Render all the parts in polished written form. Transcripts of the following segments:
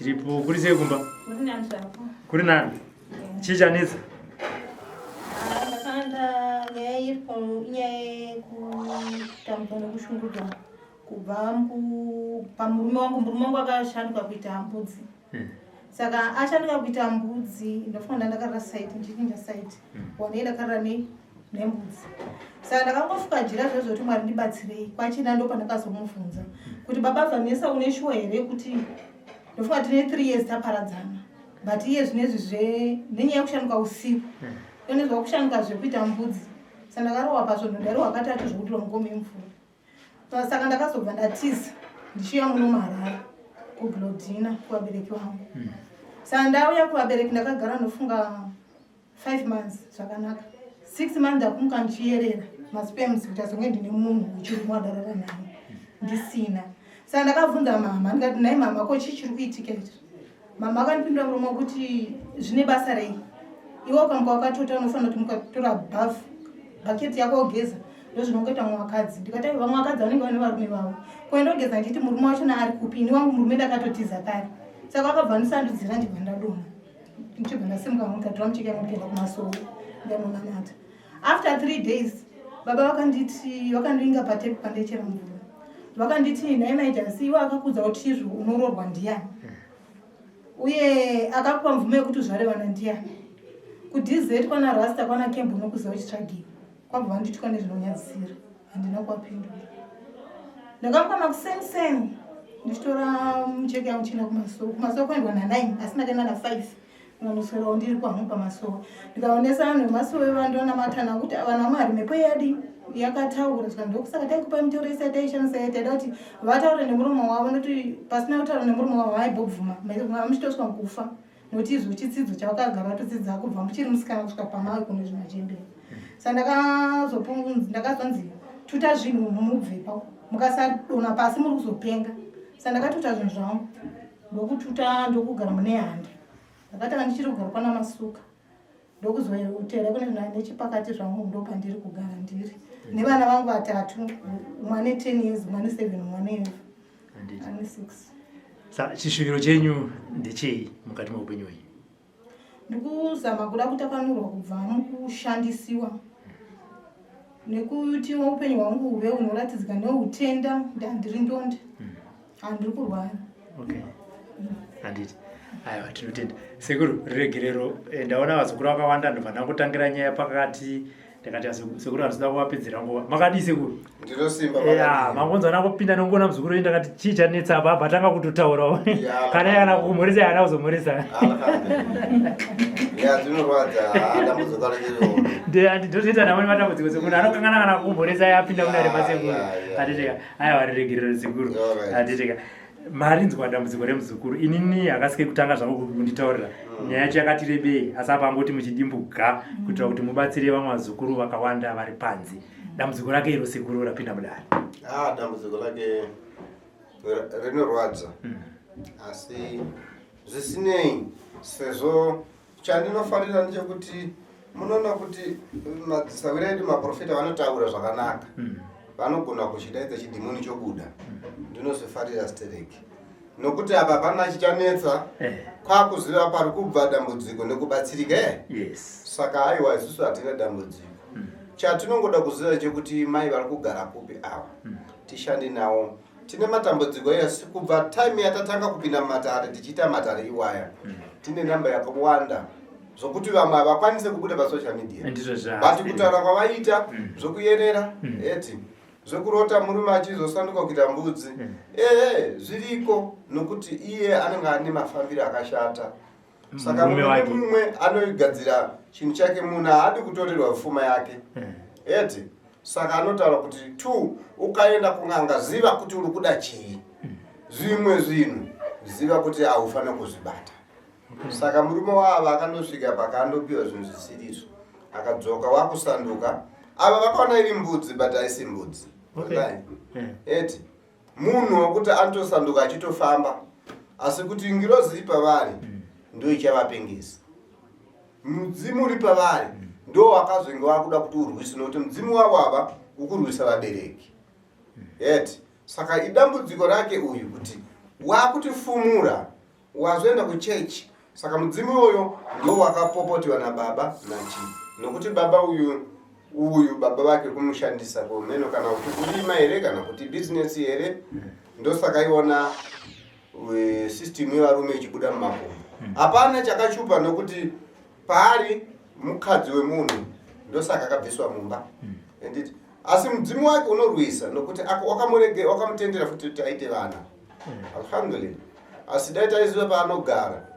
Tiripo, kuri sei kumba? Kuri nani zvako? Kuri nani? Chii chanetsa? Ah, ndakanda nyaya iripo inyaya yekutambudzwa nekushungurudzwa kubva pamurume wangu. Murume wangu akashanduka kuita mbudzi. Saka ashanduka kuita mbudzi, ndofunga ndandakarara site ndichichinja site. Wanei ndakarara nei nembudzi. Saka ndakangofuka jira zvezvo kuti Mwari ndibatsirei. Kwachina ndo pandakazomubvunza kuti baba Vanessa une shuwa here kuti ndofunga tine 3 years taparadzana. But iye zvinezvi zve nenyaya yekushanduka usiku. Ndonezwa kushanduka zvekuita mbudzi. Saka ndakarohwa pasvondo ndairohwa katatu zvekuti ngome mvura. Saka ndakazobva ndatiza ndichiuya muno muHarare kuGlodina kuvabereki vangu. Saka ndauya kuvabereki ndakagara ndofunga 5 months zvakanaka. 6 months ndakumuka ndichiyerera masperms kuti azonge ndine munhu wechirume wadarara naye ndisina. Saka ndakabvunza mama ndikati nhai mama ko chii chiri kuitika ichi? Mama akandipindura muromo kuti zvine basa rei? Iwe ukamuka wakatota unofanira kuti mukatora bhafu bhaketi yako wogeza ndozvinongoita vamwe vakadzi. Ndikati aiwa vamwe vakadzi vanenge vane varume vavo. Ko ndogeza ndichiti murume wachona ari kupi? Ini wangu murume ndakatotiza kare. Saka akabva andisandudzira ndibva ndadonha. Ndichibva ndasimuka ndikatora mucheka yangu ndikaenda kumasowe ndanonamata. After 3 days baba vakanditi vakandivinga patepu pandaichera mvura. Vakanditi nhai mai Jasi iwe akakuudza kuti izvo unoroorwa ndiyani? Uye akakupa mvumo yekuti uzvare vana ndiyani? KuDZ kwana Rasta kwana Kembo unokuziva uchitsvagiwa. Kwabva vandituka nezvinonyadzisira. Handina kuwapindura. Ndakamuka makuseni seni ndichitora mucheke yangu chienda kumasowe. Kumasowe kwaendwa na9 asi ndakaenda na5. Vanoswerawo ndiri kwangu pamasowe. Ndikaonesa vanhu vemasowe vandonamata kuti vanhu vaMwari mhepo yadi yakataura zvika ndokusaka taikupa mitoro yese yataishandisa yai taida kuti vataure nemuromo wavo nokuti pasina kutaura nemuromo wavo vaimbobvuma muchitoswa kufa nokuti izvo chitsidzo chavakagara vatodzidza kubva muchiri musikana kusvika pamave kune zvimachembere. Saka ndakazonzi tuta zvinhu mubvepo mukasadonha pasi muri kuzopenga. Saka ndakatuta zvinhu zvangu ndokututa ndokugara mune handa. Ndakatanga ndichiri kugara kwana Masuka ndokuzotera kune nechipakati zvangu ndopandiri kugara ndiri nevana vangu vatatu, umwe ane 10 years, umwe ane 7, umwe ane 6. Sa chishuviro chenyu ndechei mukati meupenyu hwenyu? Ndikuzama kuda kutakanurwa kubva mukushandisiwa nekuti upenyu hwangu huve hunoratidzika neutenda kuti handiri ndonda, handiri kurwara. Okay. Handiti. Aiwa, tinotenda. Sekuru, ruregerero, ndaona vazukuru vakawanda ndobva ndangotangira nyaya pakati. Ndakati sekuru handisida kuvapedzera nguva. Makadii sekuru? Ndinosimba. Ya, mangonzwa ndangopinda nongoona muzukuru wenyu ndakati chii chanetsa apa abva atanga kutotaurawo. Kana kana kukumhoresa haana kuzomhoresa. Ya, dzinorwadza, dambudziko ririwo. Ndinotoita navo nematambudziko sekuru anokangana kana kukumhoresa yapinda mudare masekuru. Handitika. Aiwa, ruregerero sekuru. Handitika. Marinzwa dambudziko remuzukuru. Inini hakasike kutanga zvangu kunditaurira. Nyaya yacho yakati rebei asi apa angoti muchidimbu ga kuitira kuti mubatsire vamwe vazukuru vakawanda vari panze. Dambudziko rake iro sekuru rapinda mudare. Ah, dambudziko rake rinorwadza. Asi zvisinei sezvo chandinofarira ndechekuti munoona kuti madzisawira edu maprofita vanotaura zvakanaka. Vanogona kuchidaidza chidhimoni chobuda. Ndinozofarira stereki nokuti apa hapana chichanetsa kwakuziva pari kubva dambudziko nekubatsirika. Saka aiwa isusu hatina dambudziko. Chatinongoda kuziva chekuti mai vari kugara kupi ava, tishande navo. Tine matambudziko esi kubva time yatatanga kupinda mumatare tichiita matare iwaya, tine namba yakawanda zvokuti vamwe havakwanise kubuda pasocial media, but kutaura kwavaita zvokuyerera eti zvekurota murume achizosanduka kuita mbudzi, ehe zviriko nokuti iye anenge ane mafambiro akashata. Saka Murume mumwe wake. nemumwe anoigadzira chinhu chake. Munhu haadi kutorerwa pfuma yake eti. Saka anotaura kuti two ukaenda kun'anga ziva kuti uri kuda chii. Zvimwe zvinhu ziva kuti haufaniri kuzvibata. Saka murume wava akandosvika pakaandopiwa zvinhu zvisirizvo, akadzoka wakusanduka. Ava vakaona iri mbudzi but haisi mbudzi. Onai. Eti munhu wekuti anotosanduka achitofamba, asi kuti ngirozi iri pavari ndo ichavapengesa. Mudzimu uri pavari ndo wakazonge wakuda kuti urwise, nokuti mudzimu wavo ava ukurwisa vabereki eti. Saka idambudziko rake uyu kuti wakutifumura. Wazoenda kuchechi saka mudzimu iwoyo ndiwo wakapopotiwa nababa nachii nokuti baba uyu uyu baba vake kumushandisa komeno kana kuti kurima here kana kuti bhizinesi here ndosaka iona eh, system yevarume ichibuda mumakumbo hapana chakachupa nokuti paari mukadzi wemunhu ndosaka akabviswa mumba anditi asi mudzimu wake unorwisa nokuti wakamurege wakamutendera futi kuti aite vana alhamdulillah asi dai taiziva paanogara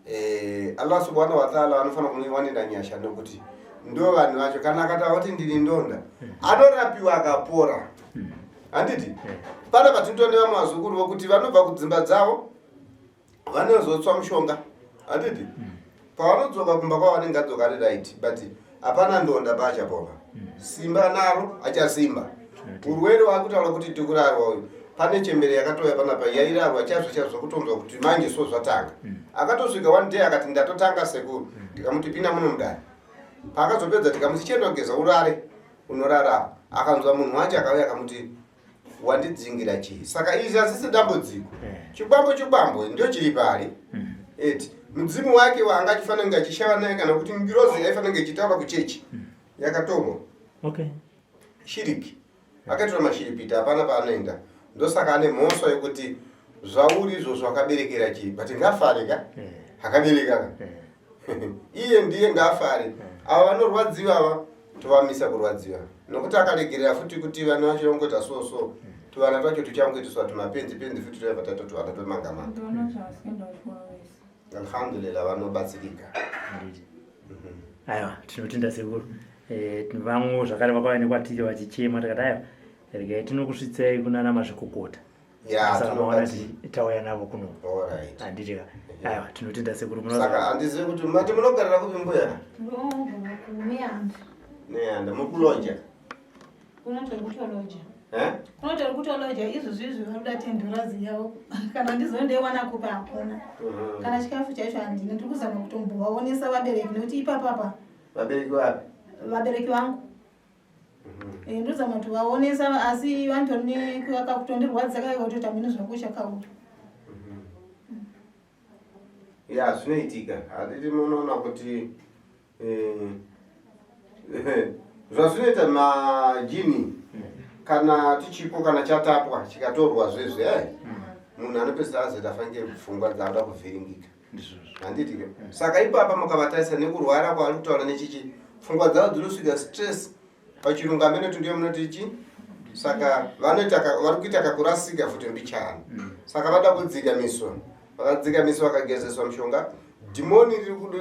eh, allah subhanahu wataala anofanira kumuwanira nyasha nokuti ndo vanhu vacho kana akataura kuti ndiri ndonda anorapiwa akapora handiti pana patinotoone vamwe vazukuru vokuti vanobva kudzimba dzavo vanozotswa mushonga handiti pavanodzoka kumba kwavo vanenge adzoka ari right but hapana ndonda paachapora simba naro achasimba urwere waakutaura kuti tikurarwa uyu pane chembere yakatouya panapa yairarwa chaizvo chaizvo zvokutonzwa kuti manje so zvatanga akatosvika one day akati ndatotanga sekuru ndikamuti pinda muno mudare paakazopedza tikamuti chienda kugeza urare unorara akanzwa munhu wacho akauya akamuti wandidzingira chii saka izvi hazisi dambudziko eh. chikwambo chikwambo ndio chiri pari hmm. eti mudzimu wake waanga achifanira kunge achishava naye kana kuti ngirozi yaifanira kunge ichitaura kuchechi hmm. yakatorwa okay. shiriki akaitora mashiripiti hapana paanoenda ndosaka ane mhosva yekuti zvauri izvozvo akaberekera chii but ngafare ka eh. akabereka ka eh. iye ndiye ngaafare eh. ava vanorwadziwa ava tovamisa kurwadziwa nokuti akaregerera futi kuti vana vacho vangoita so so tuvana twacho tuchangoitiswa tumapenzi penzi futi toyabva taita tuvana twemangamanga alhamdulillah vanobatsirika aiwa tinotenda sekuru eh, vamwe zvakare vakauya nekwatiri vachichema tikati aiwa regai tinokusvitsai kunana mazvikokota saka maona kuti tauya navo kuno handiti ka aiwa tinotenda sekuru saka handizivi kuti mati munogarira kupi mbuya neyanda mukulonja kunotori kutoloja eh? kunotori kutoloja izvozvi izvi vanoda tendurazi yavo kana ndizondeiwana kupa hakuna mhm. kana chikafu chaicho handina ndiri kuzama kutombovaonesa vabereki nekuti ipapapa vabereki vapi vabereki vangu mhm. eh, ndozama kuti vaonesa asi vanotori kakutondirwadza kaiva kutoita mhino zvako chakaura mhm. ya zvinoitika handiti munoona kuti eh, zvazvinoita majini kana tichipo kana chatapwa chikatorwa zvezve eh, munhu anopedzisa azoita fanike pfungwa dzaada kuvhiringika handiti ke saka ipapa mukavatarisa nekurwara kwavari kutaura nechichi pfungwa dzavo dzinosvika stress pachirungu amene kuti ndiyo munoti chi saka vanoita vari kuita kakurasika futi mbichana mm. saka vada kudzikamiswa vakadzikamiswa vakagezeswa mushonga dhimoni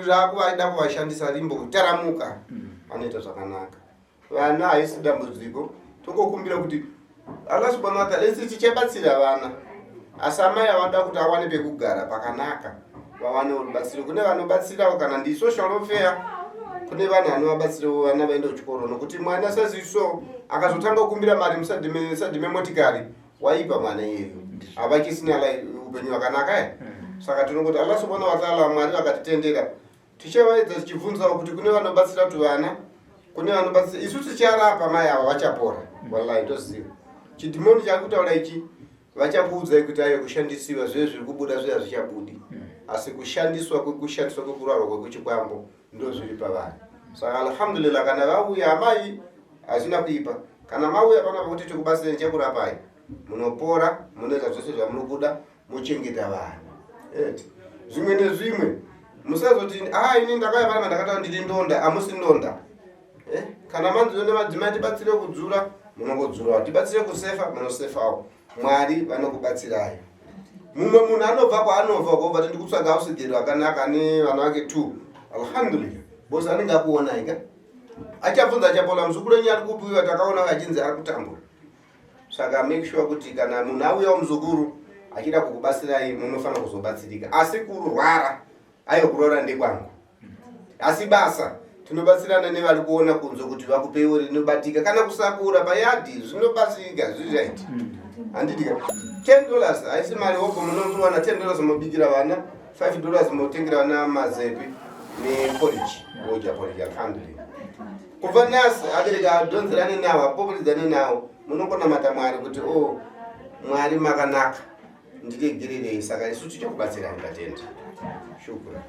rakuvaida kuvashandisa rimbo kutaramuka mm. vanoita zvakanaka vana haisi dambudziko tongokumbira kuti Allah subhanahu wa ta'ala isi tichabatsira vana asi amai avanoda kuti awane pekugara pakanaka vawane rubatsiro kune vanobatsirawo kana ndi social welfare kune vanhu vanovabatsirawo vana vaende kuchikoro nokuti mwana saziso akazotanga kukumbira mari musadhime motikari waipa mwana iyeyo havachisina upenyu hwakanaka e saka tinongoti Allah subhanahu wa ta'ala mwari vakatitendera tichavaedza tichibvunzawo kuti kune vanobatsira tuvana kune vanobatsira isu ticharapa mai ava vachapora wallahi toziva chidhimoni chakutaura ichi vachakuudzai kuti ayo kushandisiwa zvive zviri kubuda zviya zvichabudi asi kushandiswa kwekushandiswa kwekurarwa kwekuchikwambo ndo zviri pavanhu saka alhamdulillah kana vauya amai hazvina kuipa kana mauya pana pakuti tikubatsirei chekurapai munopora munoita zvose zvamuri kuda mochengeta vanhu eti zvimwe nezvimwe musazoti ah ini ndakauya panapa ndakataura ndiri ndonda amusi ndonda eh? kana manziwo nemadzimai tibatsire kudzura munongodzurawo tibatsire kusefa munosefawo mwari vanokubatsirai mumwe munhu anobva kwaanobva kobva ti ndikutsvaga usigero akanaka ane vana vake t alhamdulillah bcause anenge akuonai ka achabvunza achapola muzukuru enyu ari kupi uyo takaona achinzi ari kutambura saka make sure kuti kana munhu auyawo muzukuru achida kukubatsirai munofanira kuzobatsirika asi kurwara aiwa kurwara ndekwangu asi basa tinobatsirana nevari kuona kunze kuti vakupeiwo rinobatika kana kusakura payadhi zvinobatsirika zviri right handitika 10 dollars haisi mari hobho munotowana 10 dollars mobikira vana 5 dollars motengera vana mazepi neporridge wodya porridge alhamdulillah kubva nhasi abereki adhonzerane nawo apopotedzane nawo munongonamata mwari kuti o oh, mwari makanaka Ndiregererei, saka isu tichakubatsirai. Ndatenda, shukura.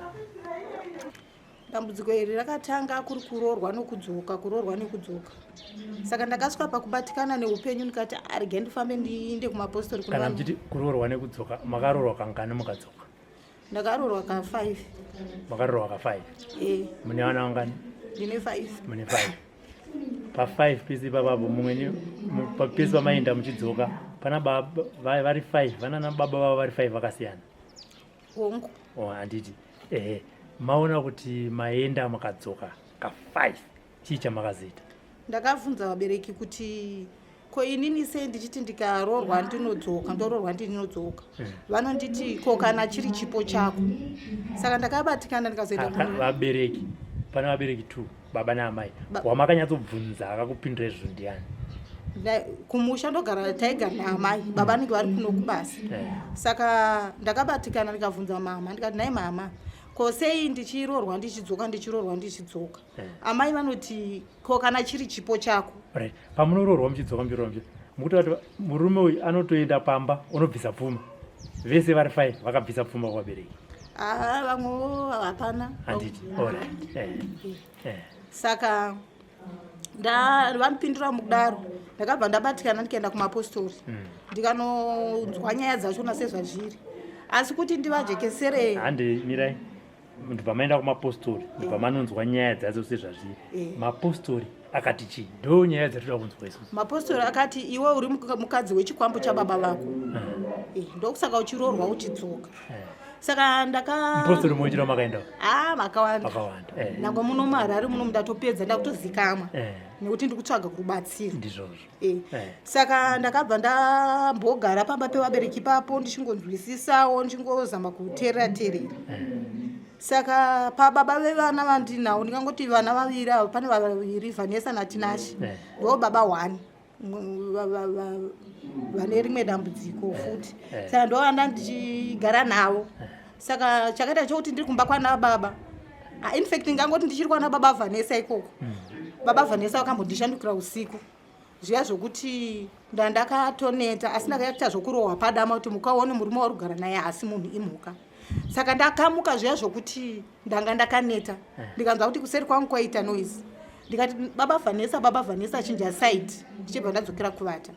Dambudziko iri rakatanga kuri kuroorwa nokudzoka, kuroorwa nekudzoka. Saka ndakasvika pakubatikana neupenyu, ndikati arege ndifambe ndiinde kumapostori. Kana muchiti kuroorwa nekudzoka, makaroorwa kangani mukadzoka? Ndakaroorwa ka5. Makaroorwa ka5? E. Mune vana vangani? Ndine 5. Mune 5. Pa5 pese ipapapo, mumwe pese pamaenda muchidzoka, pana baba vari 5, vanana baba vavo vari 5 vakasiyana? Hongu. Oh, handiti? Ehe, maona kuti maenda makadzoka ka5, chii chamakazoita? Ndakabvunza vabereki kuti ko inini sei ndichiti ndikaroorwa ndinodzoka, ndoroorwa ndinodzoka? Vanonditi ko kana chiri chipo chako. Saka ndakabatikana, ndikazoenda Vabereki, pane vabereki two, baba naamai. Wamakanyatsobvunza akakupindura izvozvo ndiani? Kumusha ndogara, taigara naamai, baba vanenge vari kuno kubasa. Saka ndakabatikana, ndikabvunza mama, ndikati, "Nhai mama, ko sei ndichiroorwa ndichidzoka, ndichiroorwa ndichidzoka?" Amai vanoti ko kana chiri chipo chako. Right, pamunoroorwa muchidzoka, muchiroorwa muchidzoka, mukuti vati murume uyu anotoenda pamba unobvisa pfuma, vese vari five vakabvisa pfuma kuvabereki? Aa, vamwewo hapana. Handiti? Alright. Saka vanopindura mukudaro, ndakabva ndabatikana, ndikaenda kumapostori, ndikanonzwa nyaya dzachona sezvazviri, asi kuti ndivajekesere. Hande, mirai. Ndibva maenda kumapostori, ndibva manonzwa nyaya dzacho sezvazviri. Mapostori akati chii? Ndo nyaya dzatoda kunzwa isusu. Mapostori akati iwe uri mukadzi wechikwambo chababa vako. Ndokusaka uchiroorwa uchidzoka. Saka ndaka Mupostori muchiro makaenda? A, makawanda. Makawanda. Nangwa muno muHarare muno ndatopedza, ndakutozikamwa nekuti ndiri kutsvaga kurubatsiro. Ndizvozvo. Saka ndakabva ndambogara pamba pevabereki ipapo, ndichingonzwisisawo, ndichingozama kuteerera teerera. Saka pababa vevana vandinawo, ndingangoti vana vaviri ava, pane vaviri, Vanessa naTinashe. Ndo baba one vane rimwe dambudziko futi. Saka ndo vanda ndichigara navo. Saka chakaita chokuti ndiri kumba kwana baba. Ah, in fact ndingangoti ndichiri kwana baba Vanessa ikoko, baba Vanessa vakambondishandukira usiku zviya zvokuti ndandakatoneta, asi ndakaita zvokurohwa padama kuti mukaone murume wari kugara naye haasi munhu, imhuka. Saka ndakamuka zviya zvokuti ndanga ndakaneta, ndikanzwa kuti kuseri kwangu kwaita noise, ndikati, "Baba Vanessa, baba Vanessa, chinja side." Ndichibva ndadzokera kuvata.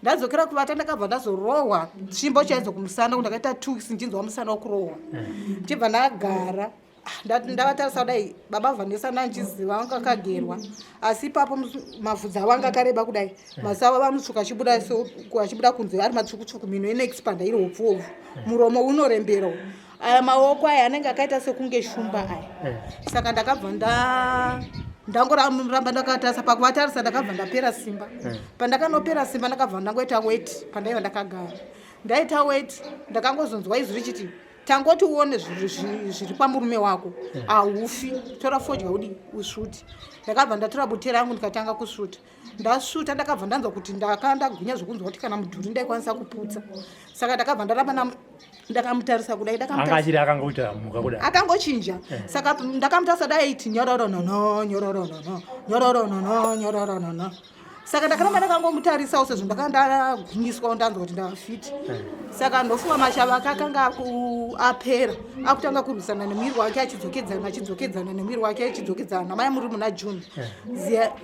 Ndadzokera kuvata, ndakabva ndazorohwa tsvimbo chaidzo kumusana. Ndakaita 2 weeks ndichinzwa musana wokurohwa. Ndichibva ndagara. Ah, ndavatarisa kudai, baba Vanessa ndandichiziva vanga akagerwa, asi ipapo mavhudzi avo anga akareba kudai, maziso avo vamutsvuka achibuda so, achibuda kunze ari matsvukutsvuku, mhino inoexpanda iri hopfu hopfu, muromo unorembera, aya maoko aya anenge akaita sekunge shumba aya. Saka ndakabva ndangoramba ndakatarisa. Pakuvatarisa ndakabva ndapera simba. Pandakanopera simba, ndakabva ndangoita weti pandaiva ndakagara. Ndaita weti, ndakangozonzwa izwi richiti, "Tangoti uone zviri pamurume wako, haufi. Tora fodya udi usvuti." Ndakabva ndatora bute rangu, ndikatanga kusvuta. Ndasvuta, ndakabva ndanzwa kuti ndaka ndagwinya zvokunzwa kuti kana mudhuri ndaikwanisa kuputsa. Saka ndakabva ndaramba ndakamutarisa kudai. Anga achiri akangoita mhuka kudai? Akangochinja. Saka ndakamutarisa dai iti nyororo nono, nyororo nono, nyororo nono, nyororo nono. Saka ndakaramba ndakangomutarisawo sezvo ndakanga ndagwinyiswawo, ndanzwa kuti ndafiti. Saka ndofunga mashava ake akanga apera, akutanga kurwisana nemuviri wake, achidzokedzana, achidzokedzana nemuviri wake, achidzokedzana. Mai, muri muna June,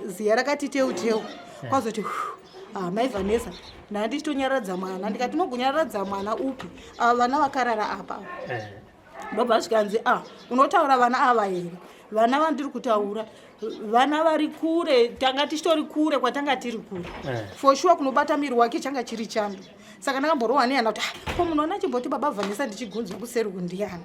ziya rakati teu teu, kwazoti, "Ah, mai Vanessa." Ndaa ndichitonyaradza mwana, ndikati, "Unogonyaradza mwana upi? Ava vana vakarara apa." Ndobva zvikanzi, "A, unotaura vana ava here? Vana vandiri kutaura vana vari kure, tanga tichitori kure kwatanga tiri kure." For sure kunobata miri wake changa chiri chando. Saka ndakamborohwa nehana kuti, "Ah, ko munhu ana chimboti baba Vanessa ndichigunzwa kuseri kundiyani?"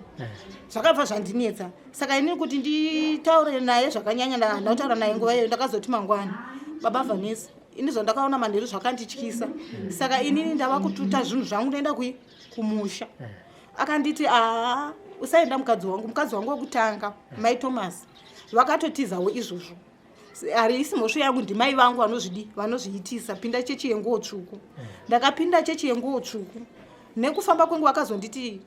Zvakabva zvandinetsa. Saka inini kuti nditaure naye zvakanyanya, handina kutaura naye nguva iyoyo. Ndakazoti mangwana, "Baba Vanessa, ini zvandakaona manheru zvakandityisa. Saka inini ndava kututa zvinhu zvangu, ndoenda kui kumusha." Akanditi, "Aa, usaenda mukadzi wangu. Mukadzi wangu wekutanga, mai Thomas, vakatotizawo izvozvo. Harisi mhosvo yangu, ndimai vangu vanozvidi, vanozviitisa. Pinda chechi yenguo tsvuku." Ndakapinda chechi yenguo tsvuku. Nekufamba kwenguva akazonditi,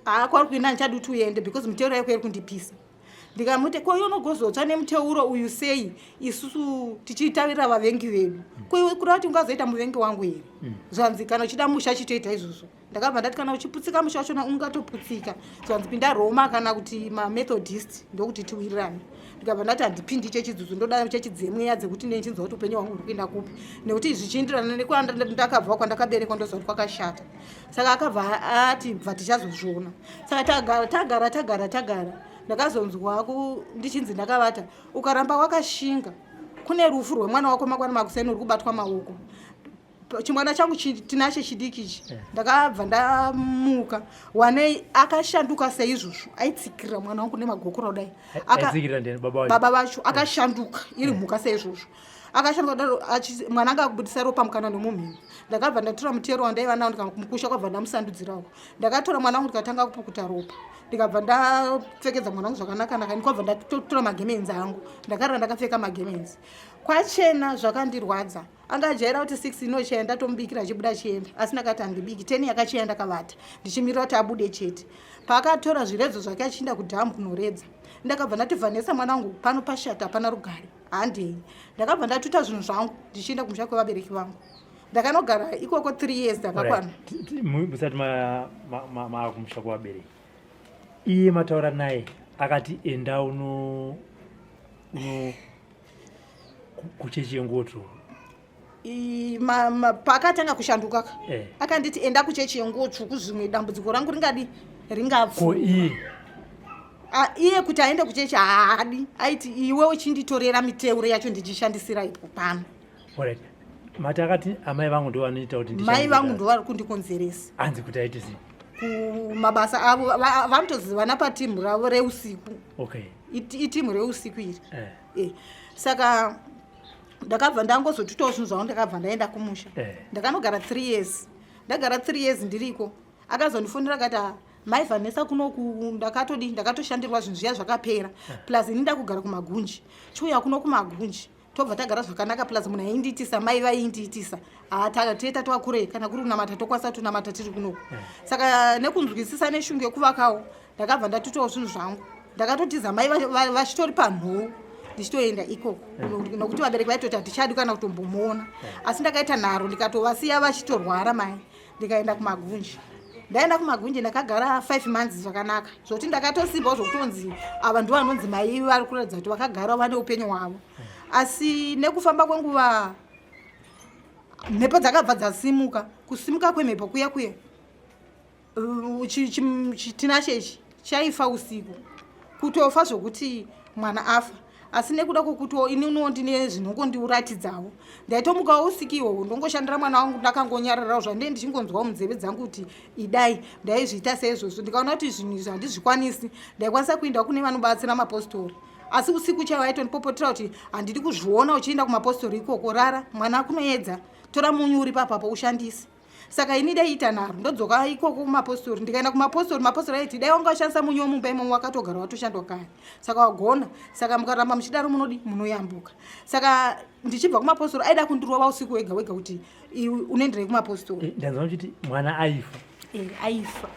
"Haa, kwari kuenda handichadi kuti uende because miteuro yako iri kundipisa." Ndikamuti, "Ko iwe unogozotsva nemuteuro uyu sei, isusu tichitavirira vavengi vedu? Ko iwe kureva kuti ungazoita muvengi wangu here?" Zvanzi, "Kana uchida musha, chitoita izvozvo." Ndakabva ndati kana uchiputsika musha wachona ungatoputsika, zvanzi pinda Roma kana kuti maMethodist ndokuti tiwirirane. Ndikabva ndati handipindi chechi dzuzu, ndoda chechi dzemweya dzekuti ndichinzwa kuti upenyu hwangu huri kuenda kupi, nekuti zvichienderana nekwandakabva, kwandakaberekwa, ndoziva kuti kwakashata. Saka akabva ati bva tichazozviona. Saka tagara tagara tagara tagara, ndakazonzwa ndichinzi ndakavata, ukaramba wakashinga kune rufu rwemwana wako mangwana makuseni uri kubatwa maoko. Chimwana changu tinache chidiki ichi. Ndakabva ndamuka, wanei akashanduka seizvozvo, aitsikirira mwana wangu nemagokora kudai. Baba vacho akashanduka iri mhuka seizvozvo, akashanduka daro, mwana anga akubudisa ropa mukana nemumhino. Ndakabva ndatora mutero wandaiva nawo, ndikamukusha, kwabva ndamusandudzirawo. Ndakatora mwana wangu, ndikatanga kupukuta ropa, ndikabva ndapfekedza mwana wangu zvakanaka-naka. Ndikwabva ndatotora magemenzi angu, ndakarara ndakapfeka magemenzi kwachena. Zvakandirwadza. Anga ajaira kuti 6 inochaya, ndatomubikira, achibuda achienda, asi ndakati handibiki. 10 yakachiya, ndakavata ndichimirira kuti abude chete. Paakatora zviredzo zvake achiinda kudhamu kunoredza, ndakabva ndati, "Vhanesa mwana wangu, pano pashata, hapana rugare, handei." Ndakabva ndatuta zvinhu zvangu ndichienda kumusha kwevabereki vangu. Ndakanogara ikoko 3 years ndakakwana. Musati maakumusha kuvabereki, iye mataura naye akati enda uno kuchechi yenguo? Paakatanga kushanduka ka, akanditi enda kuchechi yenguo tsvuku, zvimwe dambudziko rangu ringadi ringapfu. Iye? Iye kuti aende kuchechi haadi, aiti iwe uchinditorera miteuro yacho ndichishandisira ipo pano. Alright. Mati akati amai vangu ndo vanoita kuti mai vangu ndo vari kundikonzeresa. Hanzi kuti aite sei? Kumabasa avo vanotozivana patimu ravo reusiku. Itimu reusiku iri. Saka ndakabva ndangozotutawo zvinhu zvangu, ndakabva ndaenda kumusha. Ndakanogara 3 years. Ndagara 3 years ndiriko, akazondifonera akati, "Ah, mai Vanessa, kunoku ndakatodi ndakatoshandirwa, zvinhu zviya zvakapera, plus ini ndakugara kumagunji, chiuya kuno kumagunji, tobva tagara zvakanaka. Plus munhu aindiitisa, mai vaindiitisa, toita twakure, kana kuri kunamata tokwanisa kutonamata tiri kunoku." Saka nekunzwisisa neshungu yekuvakawo, ndakabva ndatutawo zvinhu zvangu, ndakatotiza mai vachitori panhoo, ndichitoenda ikoko, nokuti vabereki vaitoti hatichadi kana kutombomuona. Asi ndakaita nharo, ndikatovasiya vachitorwara mai, ndikaenda kumagunji. Ndaenda kumagunji, ndakagara 5 months zvakanaka, zvokuti ndakatosimbawo, zvokutonzi ava ndo vanonzi mai vari kuratidza kuti vakagara vane upenyu hwavo. Asi nekufamba kwenguva mhepo dzakabva dzasimuka. Kusimuka kwemhepo kuya kuya, Tinashe ichi chaifa usiku, kutofa zvokuti mwana afa. Asi nekuda kwokuti ininiwo ndine zvinongondiuratidzawo, ndaitomukawo usiku ihwohwo, ndongoshandira mwana wangu ndakangonyararawo. Zvandee ndichingonzwawo munzeve dzangu kuti idai, ndaizviita seizvozvo. Ndikaona kuti zvinhu izvi handizvikwanisi, ndaikwanisa kuendawo kune vanobatsira, mapostori. Asi usiku chaiwo aitondipopotera kuti handidi kuzviona uchienda kumapostori ikoko, rara, mwana kunoedza, tora munyu uri papapo ushandise. Saka ini daiita nharo, ndodzoka ikoko kumapostori. Ndikaenda kumapostori, mapostori aiti dai wanga washandisa munyu womumba imomo, wakatogara watoshandwa kare, saka wagona, saka mukaramba muchidaro munodi munoyambuka. Saka ndichibva kumapostori, aida kundirova usiku wega wega kuti iwe unoenderei kumapostori? Ndanzwa muchiti mwana aifa. Aifa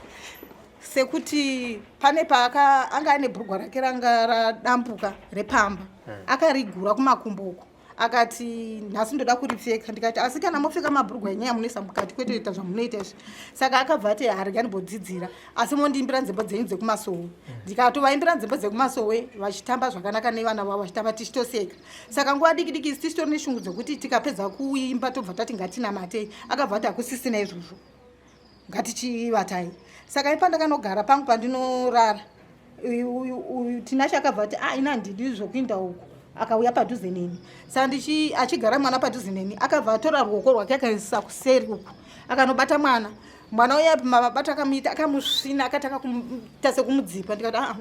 sekuti pane paaka anga ane bhurugwa rake ranga radambuka repamba, akarigura kumakumbo uko, akati nhasi ndoda kuripfeka. Ndikati asi kana mopfeka mabhurugwa enyaya munoisa mukati, kwete ita zvamunoita izvi. Saka akabva ati harega ndimbodzidzira, asi mondiimbira nzimbo dzenyu dzekumasowe. Ndikatovaimbira nzimbo dzekumasowe, vachitamba zvakanaka nevana vavo, vachitamba tichitoseka. Saka nguva diki diki isi tichitori neshungu dzekuti tikapedza kuimba tobva tati ngatinamatei, akabva ati hakusisina izvozvo, ngatichivatai. Saka ipa ndakanogara pangu pandinorara, uyu Tinashe akabva ati, "Ah, ina handidi zvokuinda uku." Akauya padhuze neni. Saka ndichi achigara mwana padhuze neni, akabva atora ruoko rwake akaisa kuseri uku, akanobata mwana. Mwana uya mabata akamuita, akamusvina, akatanga kumuita sekumudzipa. Ndikati, "Ah,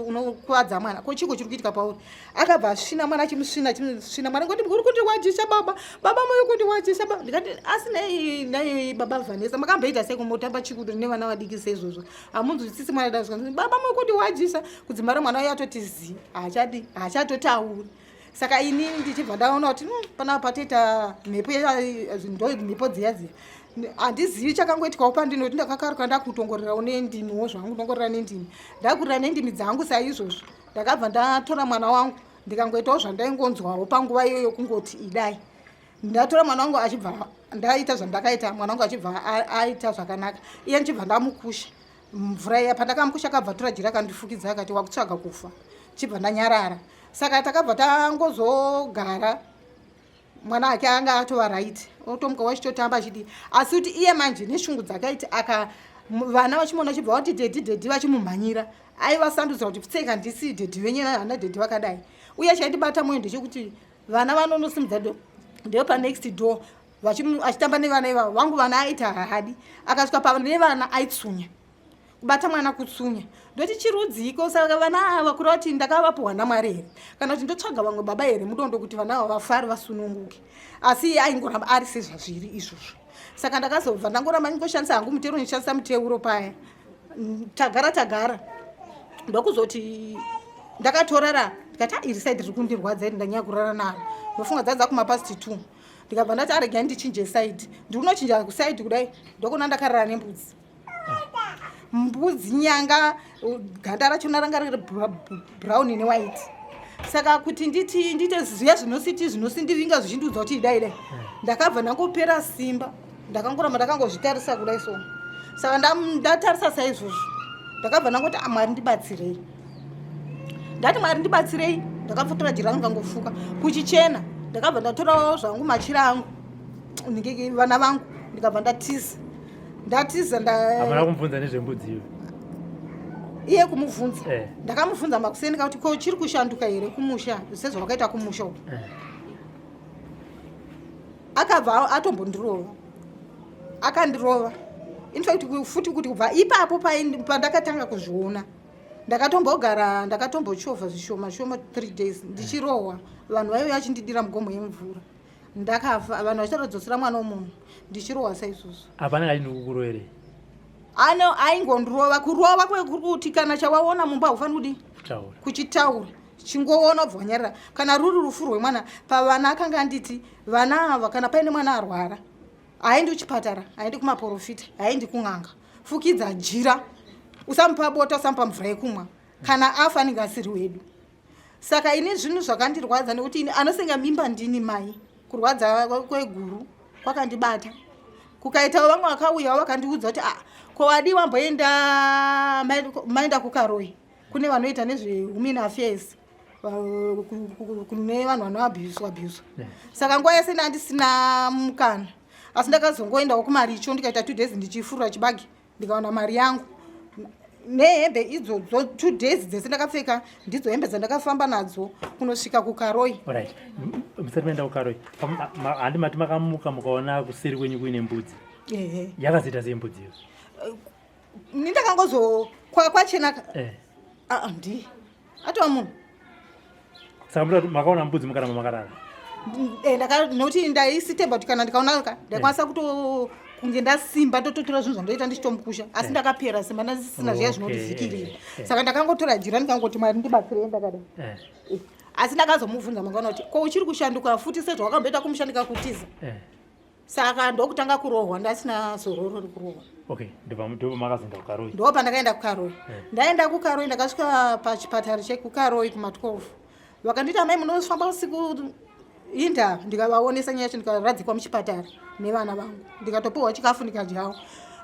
unokuvadza mwana, ko chiko chiri kuitika pauri?" Akabva asvina mwana, achimusvina, achimusvina mwana, ngoti, "Uri kundirwadzisa baba, baba muri kundirwadzisa baba." Ndikati, "Asi nei nei baba Vanessa, makamboita sei kumutamba chikudo nevana vadiki seizvozvo? Hamunzwisisi mwana da." "Baba, muri kundirwadzisa." Kudzimara mwana uya atoti zi, haachadi, haachatotauri. Saka inini ndichibva ndaona kuti panapa patoita mhepo, ndo mhepo dziya dziya. Handizivi chakangoitikawo pandinoti ndakakaruka, ndakutongorerawo nendimiwo zvangu, ndongorera nendimi, ndakurira nendimi dzangu saizvozvo. Ndakabva ndatora mwana wangu, ndikangoitawo zvandaingonzwawo panguva iyoyo, kungoti idai. Ndatora mwana wangu, achibva Ndaita zvandakaita, mwana wangu achibva aita zvakanaka, iye ndichibva ndamukusha mvura iya. Pandakamukusha akabva tora jira akandifukidza, akati wakutsvaga kufa. Chibva ndanyarara. Saka takabva tangozogara, mwana ake anga atova right, otomuka wachitotamba achidii. Asi kuti iye manje neshungu dzakaiti aka vana vachimuona achibva vati daddy, daddy, vachimumhanyira, aivasandudzira kuti pfeka, ndisi daddy venyu, hana daddy vakadai. Uye chaindibata mwoyo ndechekuti vana vanonosimudza ndo panext door achitamba nevana ivavo. Vangu vana aiti haadi, akasvika pane vana aitsunya, kubata mwana kutsunya. Ndoti chirudziko? Saka vana ava kureva kuti ndakavapuhwa naMwari here, kana kuti ndotsvaga vamwe baba here mudondo kuti vana ava vafare, vasununguke? Asi iye aingoramba ari sezvazviri izvozvo. Saka ndakazobva ndangoramba ndingoshandisa hangu muteuro, ndichishandisa muteuro paya. Tagara tagara, ndokuzoti ndakatorara, ndikati, "Ah, iri side riri kundirwadza iri, ndanyanya kurara naro." Ndofunga dzadza kumapast 2, ndikabva ndati aregai ndichinje side. Ndikunochinja kuside kudai, ndokuna ndakarara nembudzi, mbudzi nyanga, ganda rachona ranga riri brown newhite. Saka kuti nditi ndiite zviya zvinositi zvinosindivinga zvichindiudza kuti idai dai, ndakabva ndangopera simba, ndakangoramba ndakangozvitarisa kudai so. Saka ndatarisa saizvozvo, ndakabva ndangoti, "Ah, Mwari ndibatsirei." Ndati, "Mwari ndibatsirei." Ndakapfutura jira rangu, ngangofuka kuchichena. Ndakabva ndatorawo zvangu machira angu, vana vangu, ndikabva ndatiza, ndatiza nda Hamuna kumubvunza nezvembudzi iyo? Iye kumubvunza? Eh. Ndakamubvunza makuseni kakuti, "Ko chiri kushanduka here kumusha sezvawakaita kumusha uku?" Akabva atombondirova, akandirova. Infact futi kuti kubva ipapo pandakatanga kuzviona, ndakatombogara, ndakatombochovha zvishoma shoma 3 days ndichirohwa. Vanhu vaiuya vachindidira mugomo yemvura, ndakafa, vanhu vachitodzosera mwana womunhu, ndichirohwa saizvozvo. Hapana kachindikukurovere? Ano aingondirova, kurova kwekuti kana chawaona mumba haufaniri kudii? Kutaura. Kuchitaura, chingoona ubva wanyarara. Kana ruri rufu rwemwana pavana, akanga anditi vana ava, kana paine mwana arwara, haendi kuchipatara, haendi kumaprofita, haendi kun'anga, fukidza jira, usamupa bota, usamupa mvura yekumwa. Kana afa anenge asiri wedu. Saka ini zvinhu zvakandirwadza nekuti ini anosenga mimba ndini mai. Kurwadza kweguru kwakandibata, kukaitawo vamwe vakauyawo vakandiudza kuti, "Ah, ko wadi wamboenda maenda kuKaroi, kune vanoita nezvewomen affairs, kune vanhu vanoabhuswa abhuswa." Saka nguva yese ndandisina mukana, asi ndakazongoendawo kumaricho, ndikaita 2 days ndichifurura chibage, ndikawana mari yangu nehembe idzodzo. 2 days dzese ndakapfeka ndidzo hembe dzandakafamba nadzo kunosvika kuKaroi. Alright, musati maenda kuKaroi, handi mati makamuka mukaona kuseri kwenyu kuine mbudzi? Ehe. Yakazoita sei mbudzi iyo? Ni ndakangozo kwachena. Aa, ndi atova munhu. Saka muda kuti makaona mbudzi mukaramba makarara? Nokuti ndaisitemba kuti kana ndikaona ka ndaikwanisa kuto kunge ndasimba, ndototora zvinhu zvandoita ndichitomukusha, asi ndakapera simba, ndasisina zviya zvinondivhikirira. Saka ndakangotora jira, ndikangoti, "Mwari ndibatsirei," ndakadai. Asi ndakazomubvunza mangwana kuti, "Ko uchiri kushanduka futi sezvawakamboita kumushandika kutiza?" Saka ndokutanga kurohwa, ndasina zororo rekurohwa. Okay, ndobva makazoenda kuKaroi? Ndo pandakaenda kuKaroi. Ndaenda kuKaroi, ndakasvika pachipatara chekuKaroi kuma12, vakanditi, "Amai, munofamba usiku inda?" Ndikavaonesa nyaya yacho, ndikaradzikwa muchipatara nevana vangu, ndikatopiwa chikafu ndikadyawo.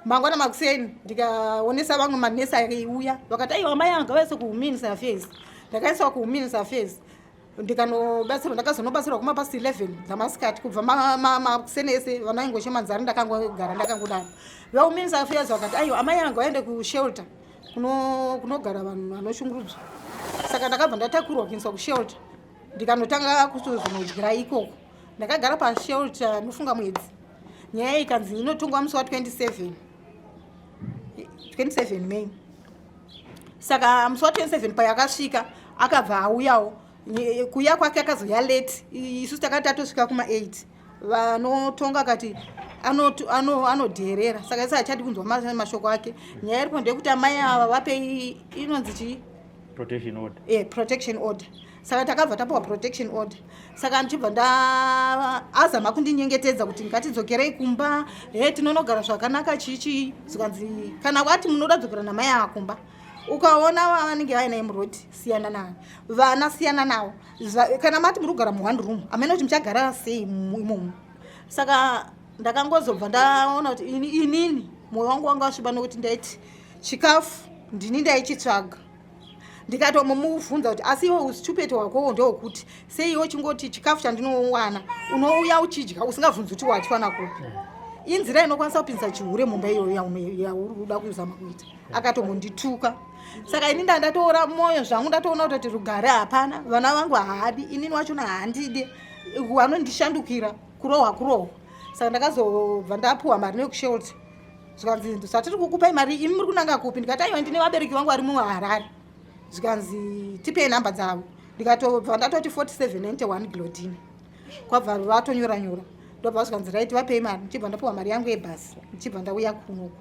Mangwana makuseni ndikaonesa vamwe manesi aiuya, vakati, "Aiwa, mai anga vaise kuwomen's affairs." Ndakaiswa kuwomen's affairs, ndikanobatsirwa. Ndakazonobatsirwa kumapast 11 dzamasikati. Kubva makuseni ese vana vaingochema nzara, ndakangogara ndakangodaro. Vewomen's affairs vakati, "Aiwa, amai anga vaende kushelter kunogara vanhu vanoshungurudzwa." Saka ndakabva ndatakurwa kuendeswa kushelter, ndikanotanga kutozonodyira ikoko. Ndakagara pashelter nofunga mwedzi. Nyaya ikanzi inotongwa musi wa27, 27 May. Saka musi wa27 payakasvika, akabva auyawo. Kuuya kwake akazoya late, isusu takati tatosvika kuma8. Vanotonga akati anodherera, saka isi hachadi kunzwa mashoko ake. Nyaya iripo ndeyekuti amai ava vapei inonzi chii? Protection order. Protection order. Saka takabva tapiwa protection order. Saka ndichibva nda azama kundinyengetedza kuti ngatidzokerei kumba, he tinonogara zvakanaka, chichi. Zikanzi kana wati munoda dzokera namai ava kumba, ukaona vanenge vainaye muroad, siyana nayo, vana siyana navo. Kana mati muri kugara muone room, hamene kuti muchagara sei imomo. Saka Ndakangozobva ndaona kuti inini mwoyo wangu wanga wasviba nokuti ndaiti chikafu ndini ndaichitsvaga. Ndikatomumubvunza kuti asi iwe ustupid wakowo ndewokuti sei iwe uchingoti chikafu chandinowana unouya uchidya usingabvunzi kuti wachiwana kupi. Inzira inokwanisa kupinza chihure mumba iyoyo yauri kuda kuzama kuita. Akatombondituka. Saka ini ndandatoora mwoyo zvangu, ndatoona kuti rugare hapana, vana vangu haadi, inini wachona haandidi, vanondishandukira kurohwa kurohwa. Saka ndakazobva ndapuwa mari nekushelter, zvikanzi zvatiri kukupai mari imi muri kunanga kupi? Ndikati aiwa, ndine vabereki vangu vari muHarare. Zvikanzi tipei nhamba dzavo. Ndikatobva ndatoti 4791 Glodina, kwabva vatonyora nyora, ndobva zvikanzi right, vapei mari. Ndichibva ndapiwa mari yangu yebhasi, ndichibva ndauya kunoku.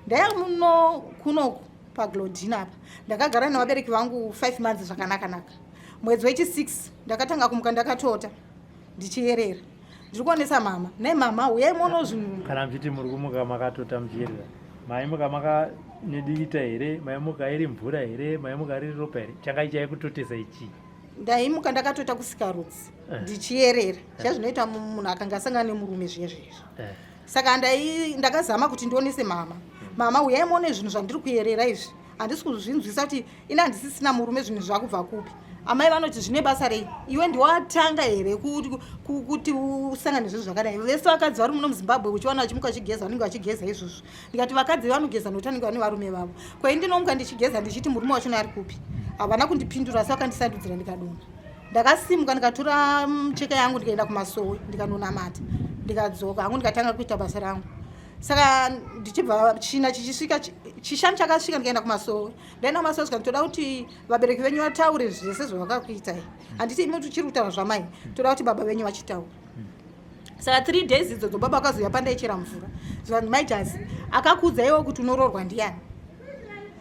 Ndaya muno kunoku paGlodina apa, ndakagara nevabereki vangu 5 months zvakanaka-naka. Mwedzi wechi6 ndakatanga kumuka ndakatota, ndichiyerera. Ndiri kuonesa mama nemama, uyai muono zvinhu. Kana muchiti muri kumuka makatota muchiyerera, maimuka maka nedikita here? Maimuka iri mvura here? Maimuka riri ropa here? Changa chaikutotesa ichi? Ndaimuka ndakatota kusikarudzi, ndichiyerera chazvinoita munhu akanga asangana nemurume zviye zvezvo. Saka ndakazama kuti ndionese mama, mama uyai muone zvinhu zvandiri kuyerera izvi, handisi kuzvinzwisa kuti ini handisisina murume, zvinhu zvakubva kupi? Amai vanoti zvine basa rei, iwe ndiwatanga here kuti usangane zvinhu zvakadai? Vese vakadzi vari muno muZimbabwe uchiwana vachimuka vachigeza, vanenge vachigeza izvozvo. Ndikati vakadzi vanogeza nokuti vanenge vane varume vavo, kwai ndinomuka ndichigeza ndichiti murume wachona ari kupi? Havana kundipindura, asi vakandisandudzira ndikadonha. Ndakasimuka, ndikatora mucheka yangu, ndikaenda kumasowe, ndikanonamata, ndikadzoka hangu, ndikatanga kuita basa rangu. Saka ndichibva china chichisvika, chishanu chakasvika, ndikaenda kumasowe. Ndaenda kumasowe, sika toda kuti vabereki venyu vataure zvese zvavakakuitai. Handiti imi tichiri kutaura zvamai, toda kuti baba venyu vachitaura. Saka 3 days idzodzo baba vakazouya pandaichera mvura, zvikanzi mai Jazi, akakuudza iwe kuti unoroorwa ndiani?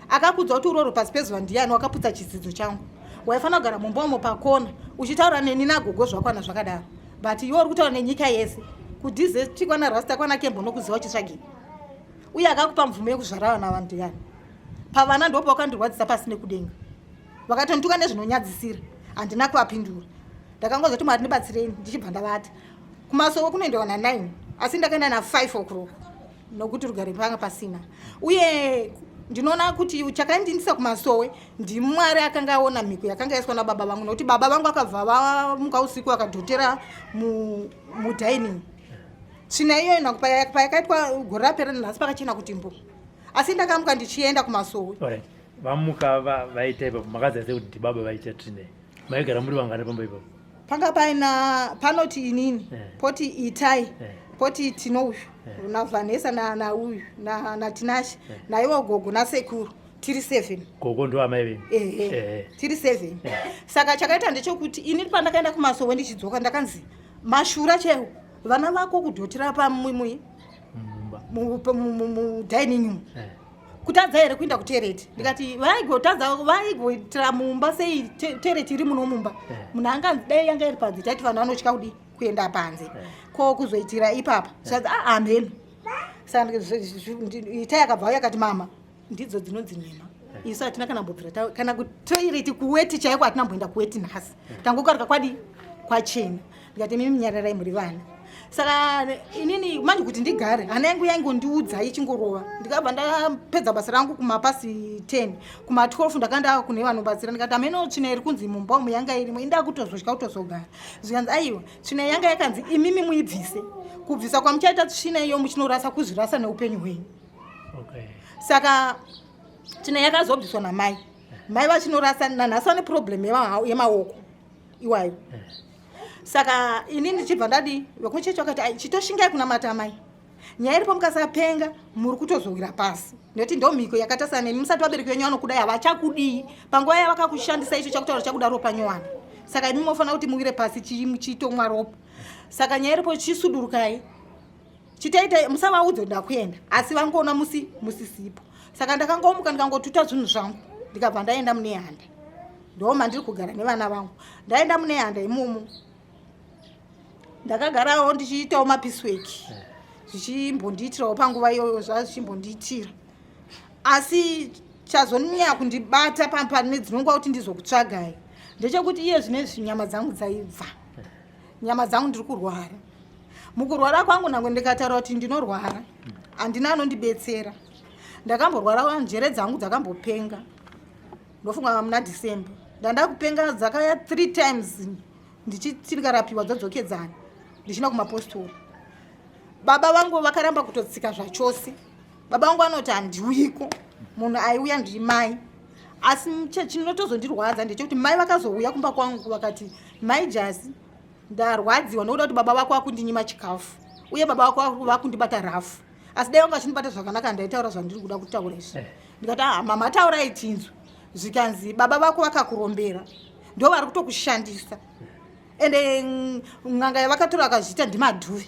Akakuudza kuti uroorwe pasi pezuva ndiani? Wakaputsa chidzidzo changu. Waifanira kugara mumba umo pakona uchitaura neni nagogo, zvakwana zvakadaro, but iwe uri kutaura nenyika yese kudhizeti kwana Rasta kwana Kembo nokuziva uchitsvagei? Uye akakupa mvumo yekuzvara vana ava ndiani? Pavana ndipo pawakandirwadzisa pasi nekudenga. Vakatonituka nezvinonyadzisira, handina kuvapindura. Ndakangozoti Mwari ndibatsirei, ndichibva ndavata. Kumasowe kunoendewa na9, asi ndakaenda na5 o'clock nokuti rugare panga pasina. Uye ndinoona kuti chakandindisa kumasowe ndiMwari akanga aona mhiko yakanga yaiswa nababa vangu, nokuti baba vangu akabva vamuka usiku akadhotera mudining. Tsvina iyoyo payakaitwa gore rapera, nhasi pakachena kuti mbo, asi ndakamuka ndichienda kumasowe. Alright. Vamuka vaita ipapo, makaziva sei kuti ndibaba vaita tsvina? Maigara muri vangani pamba ipapo? Panga paina panoti inini, poti Itai, poti Tino uyu, naVhanesa, nauyu naTinashe, naivo gogo nasekuru, tiri 7. Gogo ndo amai venyu? Ehe. Tiri 7. Saka chakaita ndechekuti ini pandakaenda kumasowe ndichidzoka, ndakanzi mashura chaiwo, vana vako kudhotera pamumui mumba mudining room. Kutadza here kuenda kutoilet? Ndikati vaigotadza vaigoitira mumba sei? Toilet iri muno mumba. Munhu anganzi dai yanga iri panze, taiti vanhu vanotya kudi kuenda panze, ko kuzoitira ipapa? Zvikanzi a hamheno. Saka Itai akabva auya akati mama, ndidzo dzinonzi nhema, isu hatina kana mbobvira kana kutoilet, kuweti chaiko hatina mboenda kuweti nhasi, tangokaruka kwadi kwachena. Ndikati mimi nyararai, muri vana. Saka inini manje kuti ndigare, hana yangu yaingondiudza ichingorova. Ndikabva ndapedza basa rangu kumapasi 10, kuma12 ndakanda kune vanobatsira, ndikati hameno tsvina iri kunzi mumba umu yanga irimo, inda kutozotya kutozogara. Zvikanzi aiwa, tsvina yanga yakanzi imimi muibvise, kubvisa kwamuchaita tsvina iyo muchinorasa, kuzvirasa neupenyu hwenyu. Saka tsvina yakazobviswa namai, mai vachinorasa. Nanhasi vane problem yemaoko iwayo. Saka ini ndichibva ndadi vekuchechi vakati, "Ai, chitoshingai kunamata amai, nyaya iripo mukasapenga muri kutozowira pasi, nekuti ndo mhiko yakatasana nemi. Musati vabereki venyu vanokudai havachakudii panguva yavakakushandisa icho chakutaura chakuda ropa nyowani, saka imi mofanira kuti muwire pasi chitomwa ropa. Saka nyaya iripo chisudurukai, chitaita musavaudze kuti ndakuenda, asi vangoona musi musisipo." Saka ndakangomuka, ndikangotuta zvinhu zvangu, ndikabva ndaenda mune handa, ndo mandiri kugara nevana vangu. Ndaenda mune handa imomo, ndakagarawo ndichiitawo mapiecework, zvichimbondiitirawo panguva iyoyo, zvaa zvichimbondiitira. Asi chazonyanya kundibata pane dzinonguva kuti ndizokutsvagai ndechekuti iye zvinezvi nyama dzangu dzaibva, nyama dzangu ndiri kurwara. Mukurwara kwangu nangwe ndikataura kuti ndinorwara, handina anondibetsera. Ndakamborwara, njere dzangu dzakambopenga, ndofunga muna December ndanda kupenga, dzakaya three times ndichiti ndikarapiwa dzadzokedzana ndichienda kumapostori. Baba vangu vakaramba kutotsika zvachose. Baba vangu vanoti handiuyiko, munhu aiuya ndimai. Asi chinotozondirwadza ndechekuti mai vakazouya kumba kwangu vakati, "Mai Jasi, ndarwadziwa nokuda kuti baba vako vakundinyima chikafu uye baba vako vakundibata rafu, asi dai vanga vachindibata zvakanaka ndaitaura zvandiri kuda kutaura izvi." Ndikati, "Ah, mama, taurai tinzwe." Zvikanzi, "Baba vako vakakurombera, ndo vari kutokushandisa, ende n'anga yavakatora akazviita ndimadhuve.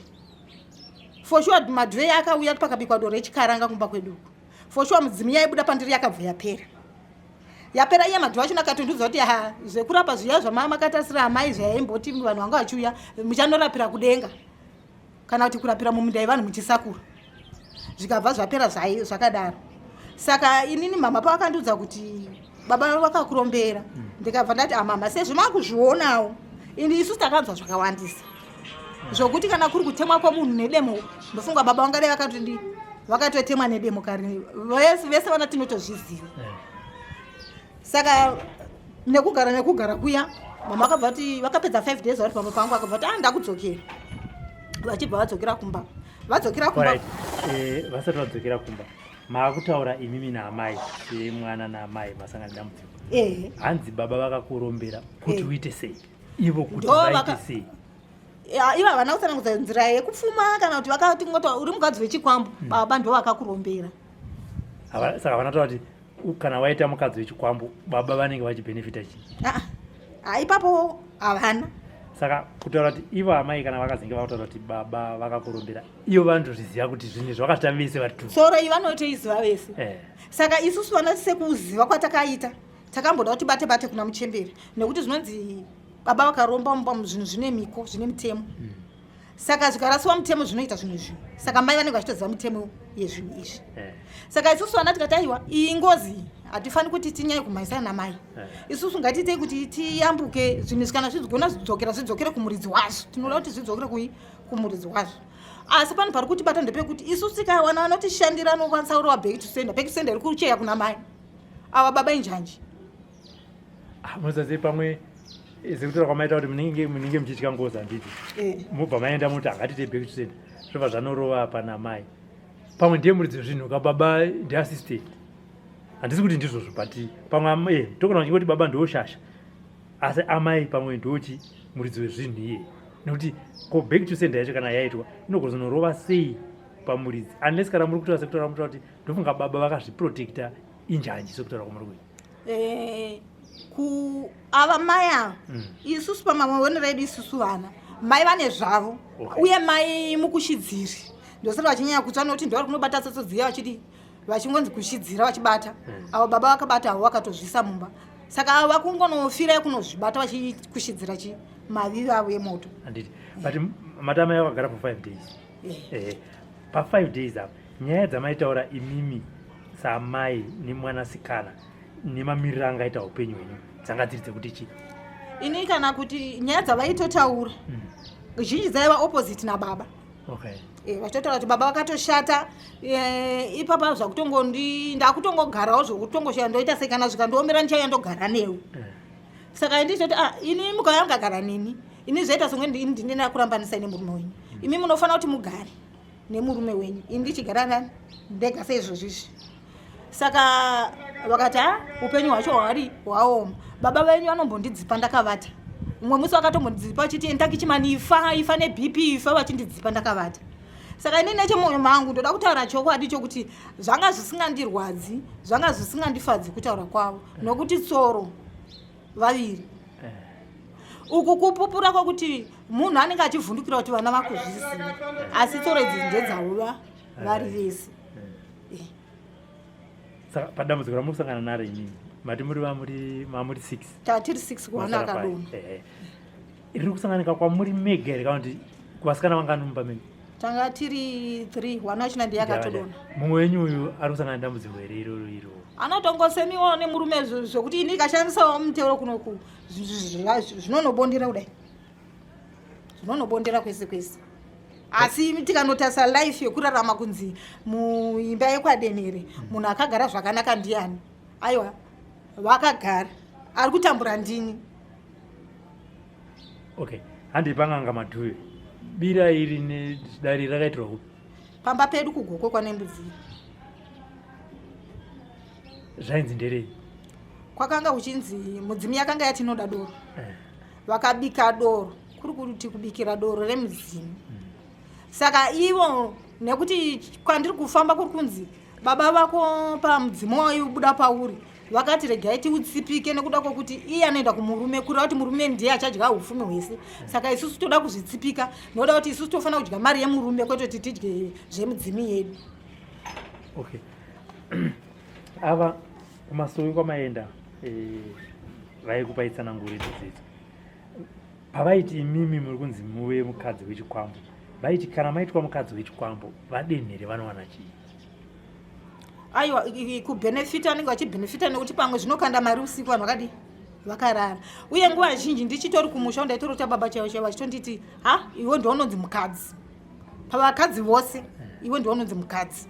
For sure madhuve akauya pakabikwa doro rechikaranga kumba kwedu uku. For sure mudzimu yaibuda pandiri yakabva yapera, yapera." Iye madhuve achona akatondiudza kuti, "Ha, zvekurapa zviya zvamamakatasira amai zvaimboti vanhu vanga vachiuya muchanorapira kudenga kana kuti kurapira muminda yevanhu muchisakura." Zvikabva zvapera zvakadaro. Saka inini mama pavakandiudza kuti baba vakakurombera, ndikabva ndati, "Amama, sezvo makuzvionawo, ini isusu takanzwa zvakawandisa zvokuti kana kuri kutemwa kwomunhu nedemo, ndofunga baba vangadai vakatodi vakatotemwa nedemo kare vese vese vana tinotozviziva." Saka nekugara nekugara kuya, mama vakabva kuti vakapedza 5 days vari pamba pangu, akabva kuti, "A, ndakudzokera." Vachibva vadzokera kumba, vadzokera kumba. Alright. Vasati vadzokera kumba, maakutaura imimi naamai, semwana naamai masangana dambudziko. Ehe. Hanzi baba vakakurombera kuti uite sei ivo, kuti Ndo vaite sei? Ya, ivo havana kutsanangudza nzira yekupfuma kana kuti vakati ngoti uri mukadzi wechikwambo, baba ndo vakakurombera. Saka vanataura kuti kana waita mukadzi wechikwambo, baba vanenge vachibhenefita chii? Ah, ah, ipapo havana. Saka kutaura kuti ivo amai kana vakazenge vakutaura kuti baba vakakurombera, ivo vanotozviziva kuti zvinhu izvi vakazvita vese vari two. Tsoro iyi vanotoiziva vese. Saka isusu vana, sekuziva kwatakaita, takamboda kuti bate bate kuna muchemberi, nekuti zvinonzi baba vakaromba mumba zvinhu zvine miko, zvine mitemo. Saka zvikarasiwa mutemo zvinoita zvinhu izvi. Saka mai vanenge vachitoziva mitemo yezvinhu izvi. Saka isusu vana tikati, aiwa, iyi ngozi iyi hatifani kuti tinyanye kumhanyisana namai. Isusu ngatiitei kuti tiyambuke zvinhu izvi, kana zvigona zvidzokera, zvidzokere kumuridzi wazvo. Tinoda kuti zvidzokere kumuridzi wazvo. Asi panhu pari kutibata ndepekuti isusu tikawana vanotishandira anokwanisa kurova back to sender, back to sender iri kucheya kuna mai ava, baba injanji. Ah, munoziva pamwe sekutaura kwamaita kuti munenge muchitya ngozi, handiti? Mubva maenda muti hangatite back to sender, zvobva zvanorova pana mai. Pamwe ndiye muridzi wezvinhu ka, baba ndiassistant. Handisi kuti ndizvozvo, but pamwe togona kuchingoti baba ndoshasha, asi amai pamwe ndochi muridzi wezvinhu iye, nekuti ko back to sender yacho kana yaitwa inogozonorova sei pamuridzi, unless kana muri kutaura sekutaura mutaura kuti ndofunga baba vakazviprotecta injanji, sekutaura kwamuri kuita. Ku ava mai ava, isusu pamaonero edu isusu vana, mai vane zvavo. Uye mai mukushidziri, ndosati vachinyanya kutsva nokuti ndovari kunobata tsotso dziya, vachidi vachingonzi kushidzira vachibata. Avo baba vakabata avo vakatozvisa mumba, saka avo vakungonofira kunozvibata vachikushidzira chi mavivi avo emoto. Handiti, but mati amai vakagara for 5 days? Pa5 days apa, nyaya dzamaitaura imimi samai nemwanasikana nemamiriro angaita upenyu hwenyu dzanga dziri dzekuti chii? Ini kana kuti nyaya dzavaitotaura zhinji dzaiva opposite nababa. Vachitotaura kuti baba vakatoshata. Ipapa zvakutongondi ndakutongogarawo zvokutongoshaa, ndoita sei kana zvikandiomera, ndichauya ndogara newe. Saka ndichitoti, ah, ini mukauya mukagara neni, ini zvaita songe ndine kurambanisai nemurume wenyu. Imi munofanira kuti mugare nemurume wenyu, ini ndichigara nani ndega seizvozvo izvi. Saka vakati, ha, upenyu hwacho hwari hwaoma, baba venyu vanombondidzipa ndakavata. Mumwe musi vakatombondidzipa vachiti, "Enda kichimani, ifa, ifa neBP, ifa," vachindidzipa ndakavata. Saka ini nechemwoyo mangu ndoda kutaura chokwadi chokuti zvanga zvisingandirwadzi, zvanga zvisingandifadzi kutaura kwavo, nokuti tsoro vaviri uku kupupura kwokuti munhu anenge achivhundukira kuti vana vakuzviziva, asi tsoro idzi ndedzavo vari vese. Saka padambudziko ramuri kusangana naro imimi, mati muri vamuri mamuri six? Tatiri six, kuwana akadonha. Riri kusanganika kwamuri mega here, kana kuti kuvasikana vangani mumba menyu? Tanga tiri three, one wachona ndiye akatodonha. Mumwe wenyu uyu ari kusangana nedambudziko here iroro iro? Anotongosemiwawo nemurume zvokuti ini ikashandisawo muteuro kunoku zvinonobondera kudai, zvinonobondera kwese kwese. Asi tikanotarisa life yekurarama kunzi muimba yekwaDenhere munhu akagara zvakanaka ndiani? Aiwa, vakagara, ari kutambura ndini. Okay, handi pang'anga Madhuve. Bira iri nedare rakaitirwa kupi? Pamba pedu kuGokwe kwaNembudzi. Zvainzi nderei? Kwakanga kuchinzi mudzimu yakanga yatinoda doro. Vakabika doro, kuri kuti kubikira doro remudzimu. Saka ivo nekuti kwandiri kufamba kuri kunzi baba vako pamudzimu waibuda pauri, vakati regai tiutsipike nekuda kwokuti iye anoenda kumurume, kureva kuti murume ndiye achadya upfumi hwese. Saka isusu toda kuzvitsipika nokuda kuti isusu tofanira kudya mari yemurume kwete kuti tidye zvemudzimu yedu. Okay, ava kumasowe kwamaenda, vaikupai tsananguro idzodzidzo pavaiti imimi muri kunzi muve mukadzi wechikwambo, vaiti kana maitwa mukadzi wechikwambo vaDenhere vanowana chii? Aiwa, kubhenefita anenge vachibhenefita nekuti pamwe zvinokanda mari usiku vanhu vakadii vakarara. Uye nguva zhinji ndichitori kumusha ndaitorota baba chaivo chaivo vachitonditi, ha, iwe ndounonzi mukadzi pavakadzi vose, iwe ndounonzi mukadzi.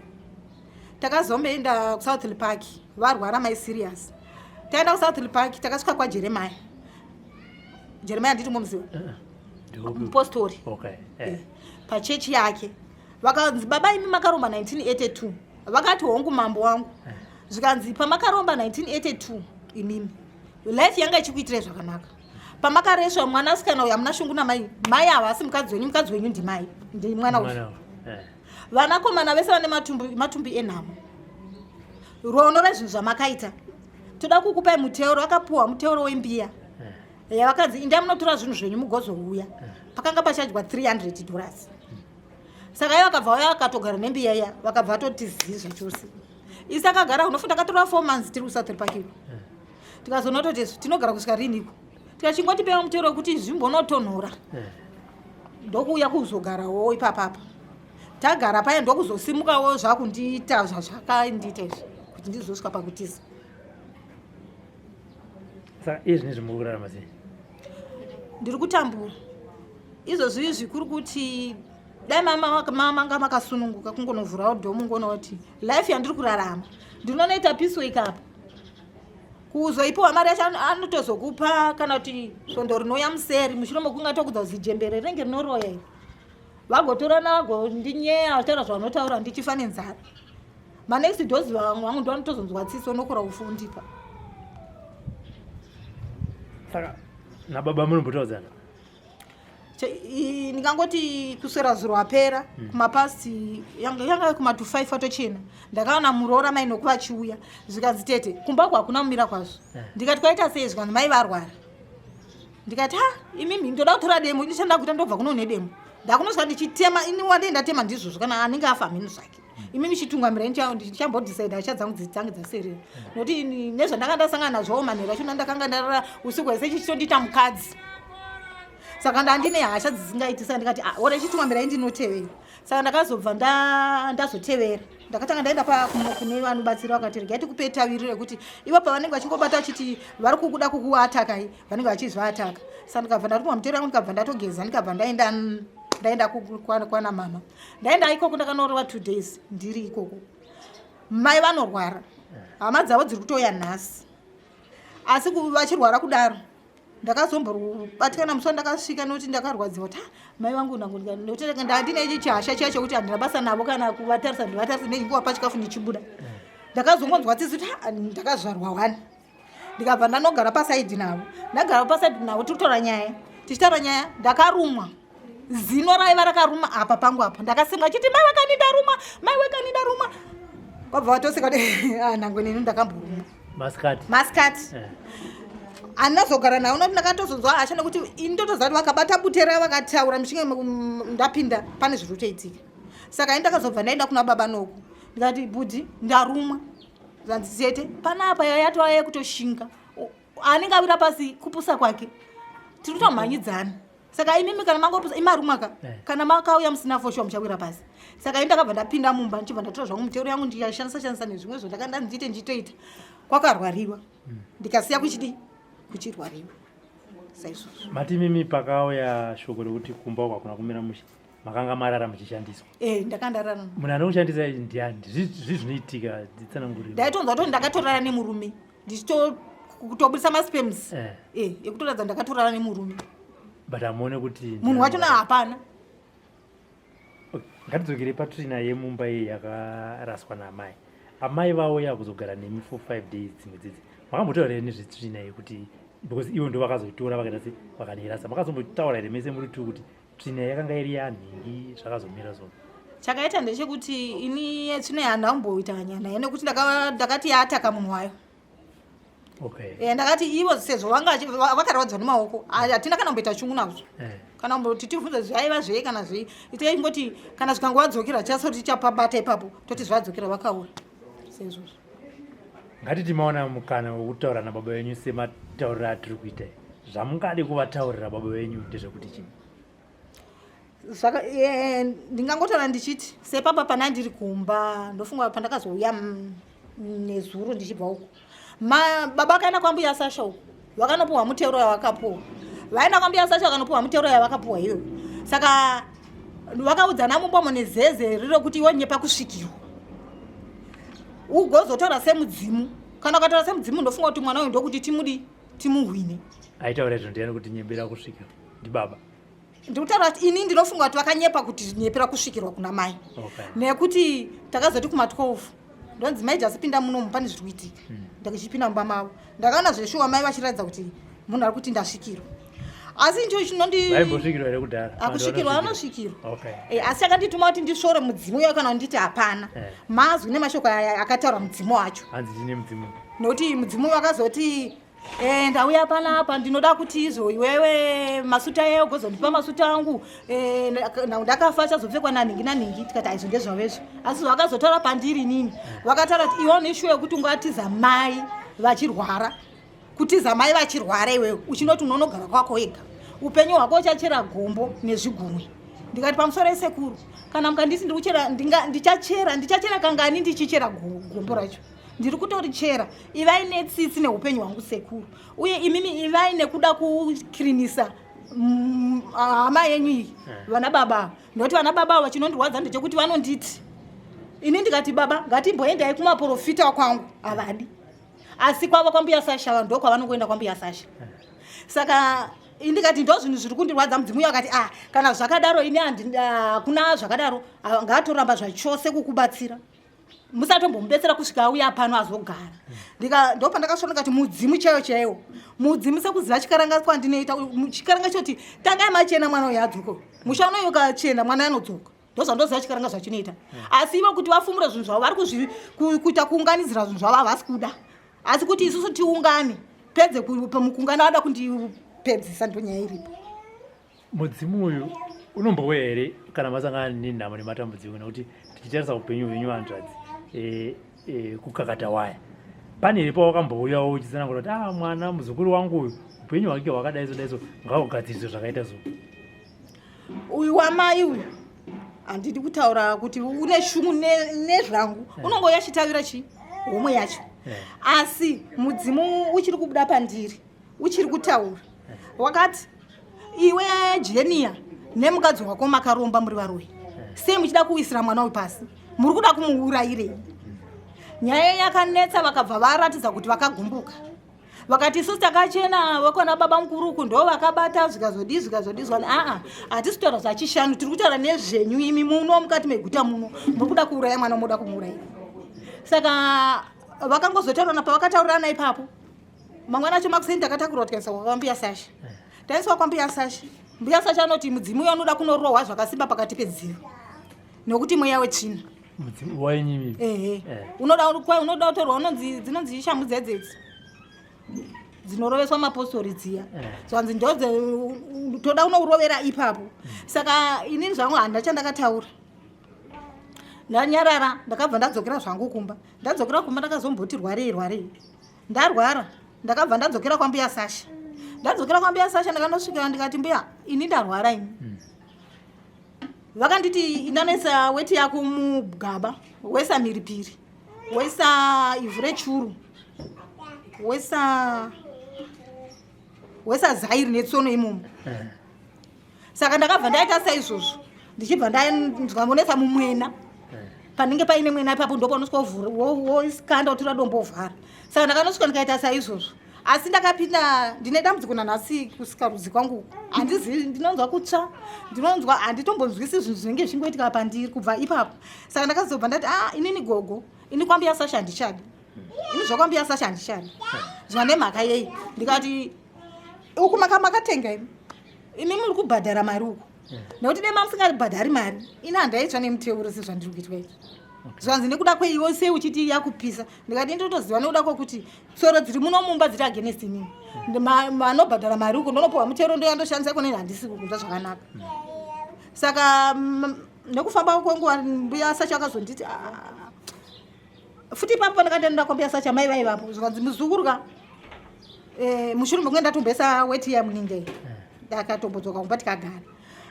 Takazomboenda kuSouth Park varwara mai serious. Taenda kuSouth Park, takasvika kwaJeremaya. Jeremaya nditi momuziva, mupostori. Pachechi yake vakanzi, baba imi makaromba 1982. Vakati, hongu mambo wangu. Zvikanzi, pamakaromba 1982 imimi life yanga ichikuitirai zvakanaka. Pamakaresva mwanasikana uyu hamuna shungu namai. Mai havasi mukadzi wenyu, mukadzi wenyu ndimai, ndimwana uyu. Vanakomana vese vane matumbi, matumbi enhamo, ruono rezvinhu zvamakaita. Toda kukupai muteuro. Akapuhwa muteuro wembiya yavakanzi indai munotora zvinhu zvenyu mugozouya. Pakanga pachadya $300. Saka iye vakabva vauya vakatogara nembiya iya, vakabva vatoti zii zvachose. Isi akagara unofunga takatora 4 months tiri kuSouth Park iko. Tikazonototi tinogara kusvika riniko? Tikachingotipewa mutero wekuti zvimbonotonhora, ndokuuya kuzogarawo ipapapa. Tagara paya ndokuzosimukawo zvakundiita zvazvakandiita izvi kuti ndizosvika pakutiza. Saka iye zvinezvi muri kurarama sei? Ndiri kutambura izvozvi izvi. Kuri kuti dai manga makasununguka kungonovhurawo door mungoona kuti life yandiri kurarama. Ndinonoita piecework apa, kuzoipiwa mari yacho anotozokupa kana kuti svondo rinouya museri, mushure mekunge atokudza zijembere rinenge rinoroya iri, vagotorana vagondinyeya vachitaura zvavanotaura, ndichifa nenzara. Manext doors vamwe vangu ndo vanotozonzwa tsitsi onokora ufundipa. Saka nababa munombotaudzana? Ndingangoti kuswera zuro apera kumapast yanga kuma to 5 atochena, ndakaona muroora mai nokuva achiuya. Zvikanzi, tete, kumba uku hakuna kumira kwazvo. Ndikati, kwaita sei? Zvikanzi, mai varwara. Ndikati, ha, imimi ndoda kutora demo. Ndichanda kuita ndobva kuno nedemo, ndakunosvika ndichitema ini wandei ndatema ndizvozvo. Kana anenge afa mhinu zvake, imimi chitungamirai, ndichambodecide hasha dzangu dzange dzaserera, nokuti nezvandanga ndasangana nazvowo manheru achona ndakanga ndarara usiku hwese chichitondiita mukadzi. Saka ndandine hasha dzisingaiti. Saka ndikati, ah, ora chitungambirai, ndinotevera. Saka ndakazobva ndazotevera. Ndakatanga ndaenda kune vanobatsira, vakati regai tikupe taviri rekuti ivo pavanenge vachingobata vachiti vari kukuda kukuatakai, vanenge vachizvaataka. Saka ndikabva ndatuma mutero yangu, ndikabva ndatogeza, ndikabva ndaenda kwana mama. Ndaenda ikoko, ndakanorova 2 days ndiri ikoko. Mai vanorwara, hama dzavo dziri kutouya nhasi, asi vachirwara kudaro ndakazombobatikana musi wandakasvika nekuti ndakarwadziwa kuti, "Ah, mai vangu." Nekuti ndandine ichi chihasha chiya chekuti handina basa navo kana kuvatarisa, ndivatarisa ndingovapa chikafu ndichibuda. Ndakazongonzwa tsitsi kuti, "Ah, ndakazvarwa wani." Ndikabva ndanogara paside navo. Ndagara paside navo, tiri kutaura nyaya, tichitaura nyaya, ndakarumwa zino raiva rakaruma apa pangu apa. Ndakasimwa chiti, mai wekani, ndarumwa, mai wekani, ndarumwa. Kwabva vatoseka kuti, ah, nangwe neni ndakamborumwa. Masikati? Masikati. Handinazogara nawo nokuti ndakatozonzwa hasha, nekuti ini ndotoziva kuti vakabata butera vakataura mushinge ndapinda pane zviri kutoitika. Saka ini ndakazobva ndaenda kuna baba Noku, ndikati, bhudhi, ndarumwa. Zvanzi, tete, panapa yayatova yekutoshinga, anenge awira pasi kupusa kwake, tiri kutomhanyidzana. Saka imimi kana mangopusa imarumwa ka, kana makauya musina foshuwa muchawira pasi. Saka ini ndakabva ndapinda mumba, ndichibva ndatora zvangu mitero yangu, ndikashandisa shandisa nezvimwe zvandakanda ndiite ndichitoita. Kwakarwariwa, ndikasiya kuchidi kuchirwariwa saizvozvo. Mati mimi pakauya shoko rekuti kumba uku hakuna kumira mushe. Makanga marara muchishandiswa? Eh, ndakanga ndarara. Munhu anokushandisa ndiani? Zvii zvinoitika? Dzitsanangurire. Ndaitonzwa kuti ndakatorara nemurume ndichitobudisa masperms eh. Eh, ekutoratidza ndakatorara nemurume. But hamuone kuti munhu wachona hapana. Ngatidzokere patsvina yemumba iyi yakaraswa naamai. Amai vauya kuzogara nemi for 5 days dzimwe dzidzi. Makambotaura here nezvetsvina iyi kuti because ivo ndo vakazoitora vakaita se vakaniirasa. Makazombotaura here mese muri two kuti tsvina yakanga iri yanhingi zvakazomira so? Chakaita ndechekuti ini tsvina yandakumboita hanya nayo nekuti ndakati yataka munhu wayo. Okay. Eh, ndakati ivo sezvo vanga vakarwadzwa nemaoko hatina kana kumboita chungu nazvo eh. Kana kumboti tibvunze zvaiva zvei kana zvei itaingoti kana zvikangovadzokera chasoti tichapabata ipapo toti zvadzokera vakaura seizvozvo. Ngatiti maona mukana wekutaura nababa venyu sematauriro atiri kuita, zvamungade kuvataurira baba venyu ndezvekuti chii? Eh, ndingangotaura ndichiti sepapa pana ndiri kumba ndofunga pandakazouya nezuro ndichibva uko baba vakaenda kwambuya Sasha uko vakanopuhwa mutero yavakapuwa, vaenda kwambuya Sasha vakanopuhwa mutero yavakapuwa iyoyo. Saka vakaudzana mumbomo nezeze riro kuti iwe nyepa kusvikirwa ugozotaura semudzimu. Kana ukataura semudzimu ndofunga kuti mwana uyu ndokuti timudi timuhwine. Aitaura izvo ndiani kuti nyembera kusvika ndibaba? Ndikutaura kuti ini ndinofunga kuti vakanyepa kuti nyepera kusvikirwa kuna mai. Okay. Nekuti takazoti kuma 12 ndonzi mai jasipinda munomu pane zviri kuitika. Ndakachipinda mumba mavo ndakaona zveshuwa mai vachiratidza kuti munhu ari kuti ndasvikirwa, asi ndicho chinondi Vaimbosvikirwa here kudhara? Akusvikirwa anosvikirwa. Okay. Eh, asi chakandituma kuti ndisvore mudzimu uyo kana nditi hapana Eh. Mazwi nemashoko aya akataura mudzimu wacho. Hanzi chine mudzimu? Nokuti mudzimu wakazoti Eh, ndauya panapa ndinoda kuti izvo iwewe masuta eyo ugozondipa masuta angu eh, ndakafa chazopfekwa nanhingi nanhingi. Tikati aizvo ndezvavezvo, asi zvakazotaura pandiri inini vakataura kuti iwe une shuwa yekuti ungatiza mai vachirwara, kutiza mai vachirwara iwewe uchinoti unonogara kwako wega, upenyu hwako uchachera gombo nezvigunwe. Ndikati pamusoro esekuru, kana mukandisi ndikuchera ndichachera ndichachera kangani ndichichera gombo racho ndiri kutorichera. Ivai netsitsi neupenyu hwangu sekuru, uye imimi ivai nekuda kukirinisa hama yenyu iyi Eh. vana baba. Ndoti vana baba ava chinondirwadza ndechekuti vanonditi ini ndikati baba ngatimboendai kumaprofita kwangu havadi, asi kwavo kwambuya Sasha ndo kwavanongoenda kwambuya Sasha. Saka indikati ndo zvinhu zviri kundirwadza. Mudzimu uyo akati ah, kana zvakadaro ini hakuna zvakadaro, ah, ngaatoramba zvachose kukubatsira, musatombomubetsera kusvika auya pano azogara. Ndo pandakasvona ndikati mudzimu chaiwo chaiwo mudzimu sekuziva chikaranga kwandinoita chikaranga choti tangai machena mwana uyo adzoka, musha unoyo ukachena mwana anodzoka. Ndozvandoziva chikaranga zvachinoita. Asi ivo kuti vafumure zvinhu zvavo vari kuita kuunganidzira zvinhu zvavo havasi kuda, asi kuti isusu tiungane pedze mukuungana vada kundipedzisa, ndonyaya iripo. Mudzimu uyu unombouya here kana masangana nenhamo nematambudziko? Nekuti tichitarisa upenyu hwenyu hanzvadzi, e, e, kukakata waya, pane here pawakambouyawo uchitsanangura kuti ah, mwana muzukuru wangu uyu upenyu hwake hwakadai so dai so, ngaugadziriswe zvakaita so? Uyu wamai uyu handidi kutaura kuti une shungu nezvangu. Unongouya chitavira chi homwe yacho. Asi mudzimu uchiri kubuda pandiri uchiri kutaura wakati iwe Jenia nemukadzi wako makaromba, muri varoyi, sei muchida kuwisira mwana uyu pasi, muri kuda kumuurayirei? Nyaya yakanetsa, vakabva varatidza kuti vakagumbuka, vakati isusu takachena, vekwana baba mukuru uku ndo vakabata zvikazodii zvikazodii zvikazodii. Aa, hatisi kutaura zvachishanu, tiri kutaura nezvenyu imi muno mukati meguta muno muri kuda kuuraya mwana, munoda kumuurayira. Saka vakangozotaurana pavakataurirana ipapo. Mangwana acho makuseni takatakurwa tikaiswa kwambuya Sasha. Taiswa kwambuya Sasha, mbuya Sasha anoti mudzimu uyo unoda kunorohwa zvakasimba pakati pedziva nokuti mweya wetsvina. Mudzimu wainyi? Ehe. Unoda unoda kutorwa unonzi dzinonzi shamhu dzedzedzi dzinoroveswa mapostori dziya. Zvanzi ndodze toda unourovera ipapo. Saka inini zvangu handina chandakataura, ndanyarara, ndakabva ndadzokera zvangu kumba. Ndadzokera kumba ndakazomboti rwarei rwarei, ndarwara, ndakabva ndadzokera kwambuya Sasha. Ndadzokera kwambuya Sasha ndakanosvika ndikati mbuya ini ndarwara ini. Vakanditi indanoisa weti yako mugaba, woisa mhiripiri, woisa ivhu rechuru, woisa zai rine tsono imomo. Saka ndakabva ndaita saizvozvo. Ndichibva ndanzwa monetsa mumwena. Panenge paine mwena ipapo ndopaunosvika woikanda wotora dombo wovhara. Saka ndakanosvika ndikaita saizvozvo. Asi ndakapinda ndine dambudziko nanhasi kusikarudzi kwangu handizivi, ndinonzwa kutsva, ndinonzwa handitombonzwisi zvinhu zvinenge zvichingoitika pandiri kubva ipapo. Saka ndakazobva ndati ah, inini gogo, ini kwambuya Sasha handichadi, ini zvakwambuya Sasha handichadi. Zva nemhaka yei? Ndikati uku makatenga imi, imi muri kubhadhara mari uku, nekuti dai mamusingabhadhari mari ini handaitsva nemuteuro sezvandiri kuitwa izvi. Zvanzi nekuda kweiwo sei uchiti yakupisa? Ndikati ndinotoziva nekuda kwekuti tsoro dziri muno mumba dziri against inini, vanobhadhara mari uko ndonopiwa mutero ndoyandoshandisa ikone, handisi kukunzwa zvakanaka. Saka nekufamba kwenguva mbuya Sacha akazonditi futi ipapo pandakati kwambuya Sacha mai vaivapo, zvikanzi muzukuru ka mushure mekunge ndatomboisa weti iya muninge, ndakatombodzoka kumba tikagara,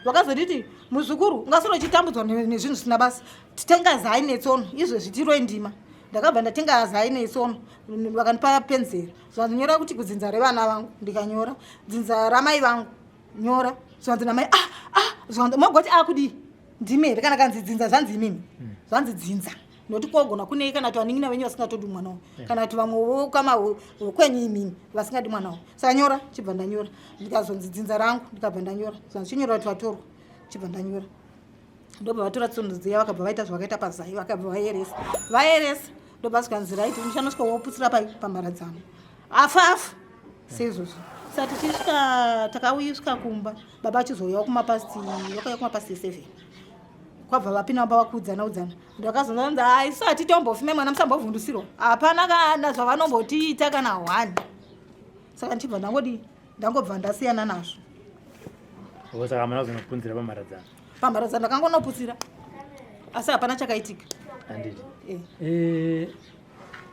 vakazonditi muzukuru ungasoro uchitambudzwa nezvinhu zvisina basa, titenga zai netsono izvezvi tiroi ndima. Ndakabva ndatenga zai netsono, vakandipa penzera, zvanzi nyora kuti kudzinza revana vangu, ndikanyora dzinza ramai vangu, nyora zvanzi namai ah ah, zvanzi magoti akudii ndimi here kana kanzi dzinza, zvanzi imimi zvanzi dzinza nokuti kogona kunei kana kuti vanin'ina venyu vasingatodi mwana uyu, kana kuti vamwe vokama vokwenyu imimi vasingadi mwana uyu. Saka nyora, chibva ndanyora, ndikazonzi dzinza rangu, ndikabva ndanyora, zvanzi chinyora kuti vatorwa, chibva ndanyora, ndobva vatora tsono dziya, vakabva vaita zvavakaita pazai, vakabva vaeresa, vaeresa, ndobva zvikanzi right, uchanosvika woputsira pai pamharadzano, afa afa seizvozvo. Saka tichisvika takauyiswa kumba, baba achizouyawo kumapasti, vakauya kumapasti 7, kwabva vapinda vamba vakuudzana udzana. Ndakazonzanzi ha isu hatitombofi mai mwana, musambovhundusirwa, hapana kana zvavanombotiita kana hwani. Saka ndichibva ndangodi ndangobva ndasiyana nazvo. Saka hamuna kuzonopunzira pamharadzano? Pamharadzano ndakangonoputsira, asi hapana chakaitika. Handiti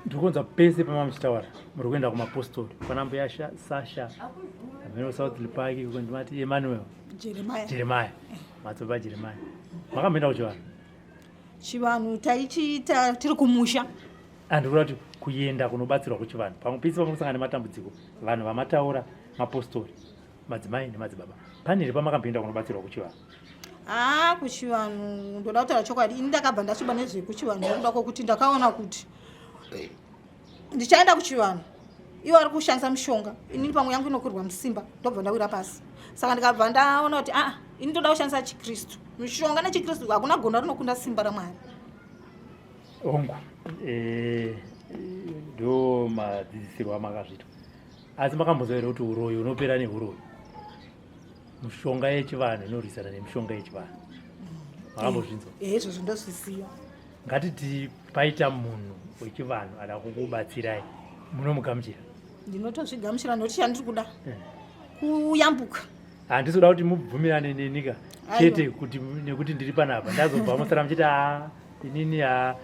ndiri kunzwa pese pama muchitaura muri kuenda kumapostori kwana mbuya Sasha amene South Park, ndimati Emmanuel Jeremiah, Jeremiah, matsoba Jeremiah. Makamboenda kuchivanhu? Chivanhu taichiita tiri kumusha. Andikuda kuti kuenda kunobatsirwa kuchivanhu, pamwe pese pamunosangana nematambudziko, vanhu vamataura, mapostori, madzimai nemadzibaba, pane here pamakamboenda kunobatsirwa kuchivanhu? Haa, kuchivanhu ndoda kutaura chokwadi, ini ndakabva ndasviba nezvekuchivanhu nekuda kwokuti ndakaona kuti ndichaenda kuchivanhu ivo ari kushandisa mishonga, inini pamwe yangu inokurwa musimba, ndobva ndawira pasi. Saka ndikabva ndaona kuti aa, ini ndoda kushandisa chiKristu, mishonga nechiKristu hakuna gonda rinokunda simba raMwari. Hongu, ndo madzidzisirwo amakazviitwa, asi makambonzwa here kuti uroyi unopera neuroyi? Mushonga yechivanhu inorwisana nemishonga yechivanhu, makambozvinzwa? Izvozvo ndozviziva. Ngatiti paita munhu wechivanhu ada kukubatsirai, munomugamuchira? Ndinotozvigamuchira nokuti chandiri kuda kuyambuka. Handisi kuda kuti mubvumirane nenika chete kuti nekuti ndiri panapa ndazobva musara muchiti a inini ha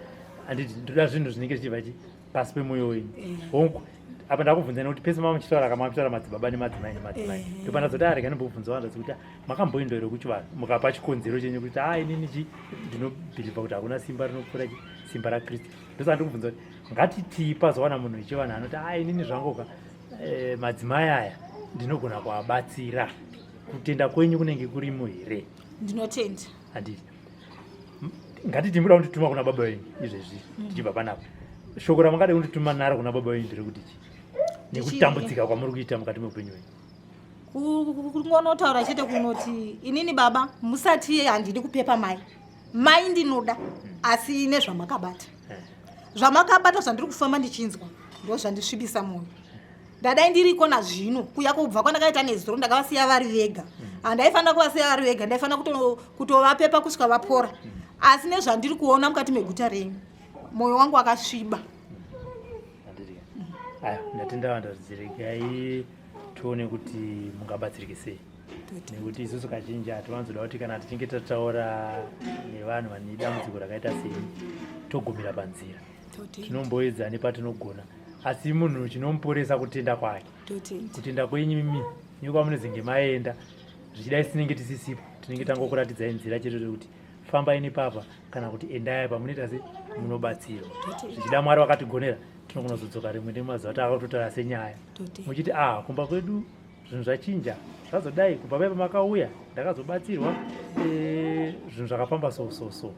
handiti, ndoda zvinhu zvinenge zvichibva chi pasi pemwoyo wenyu. Hongu, apa ndakubvunza nekuti pese mama muchitaura kama muchitaura madzibaba nemadzimai nemadzimai, ndopandazoti arega ndimbobvunza vanhu kuti makamboenda here kuchivanhu, mukapa chikonzero chenyu kuti a inini chi ndinobhilivha kuti hakuna simba rinopfuura chi simba raKristu. Ndosaka ndikubvunza kuti ngatitii pazowana munhu wechivanhu anoti a inini zvangoka madzimai aya ndinogona kuabatsira, kutenda kwenyu kunenge kurimo here? Ndinotenda. Handiti ngatiti muda kundituma kuna baba venyu izvezvi tichibva panapa, shoko ramangade kundituma naro kuna baba venyu nderekuti chi nekutambudzika kwamuri kuita mukati meupenyu hwenyu? Kungonotaura chete kunoti inini baba musati handidi kupepa mai, mai ndinoda, asi nezvamakabata, zvamakabata zvandiri kufamba ndichinzwa ndo zvandisvibisa mwoyo. Ndadai ndiriko nazvino kuya kubva kwandakaita nezuro ndakavasiya vari vega, handaifanira kuvasiya vari vega, ndaifanira kutovapepa kusvika vapora, asi nezvandiri kuona mukati meguta renyu mwoyo wangu wakasviba. Aya, ndatenda vanhu, regai tione kuti mungabatsirike sei, nekuti isusu kazhinji hatiwanzoda kuti kana tichinge tataura nevanhu vane dambudziko rakaita sei togumira panzira. Tinomboedza nepatinogona, asi munhu chinomuporesa kutenda kwake. Kutenda kwenyu imi nekwamunozenge maenda, zvichidai tinenge tisisipo, tinenge tangokuratidzai nzira chete kuti fambai nepapa kana kuti endai apa, munoita se munobatsirwa. Zvichida Mwari vakatigonera, tinogona kuzodzoka rimwe nemazuva takakutotaura senyaya muchiti ah, kumba kwedu. zvinhu zvachinja zvazodai kubva paipa makauya ndakazobatsirwa eh, zvinhu zvakafamba so so so.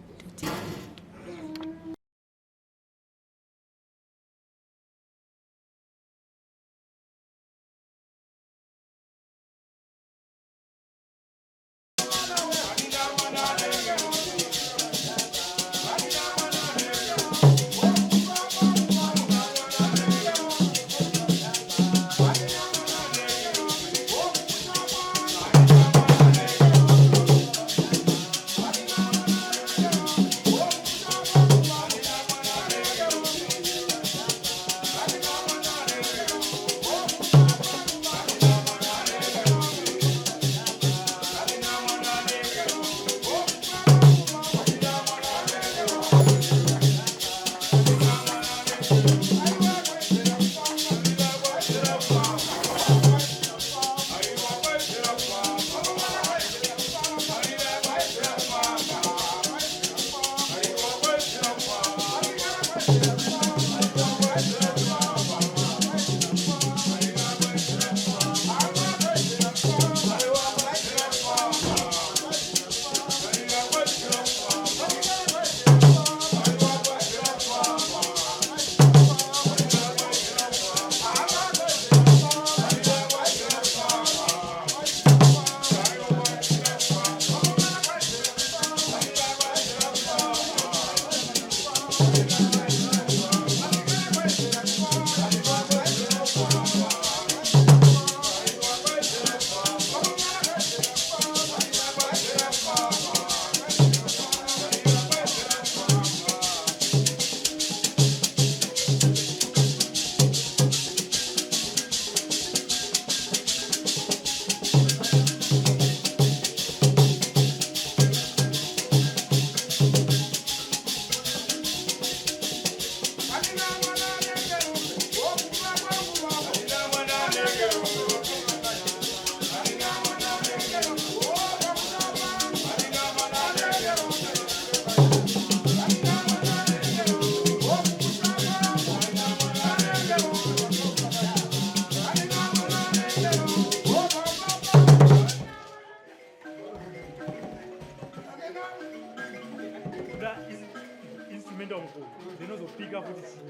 Instrumental mukuru ndinozopika futi chii.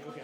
Okay.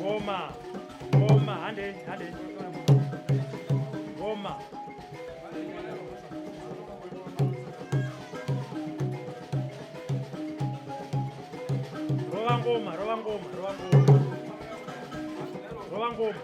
Ngoma, ngoma, hande, hande. Ngoma. Rova ngoma, rova ngoma, rova ngoma. Rova ngoma.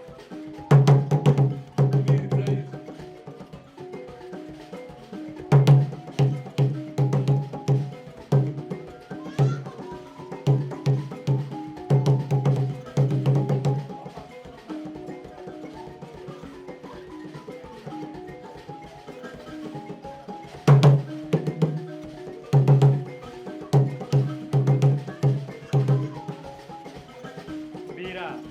Mbira.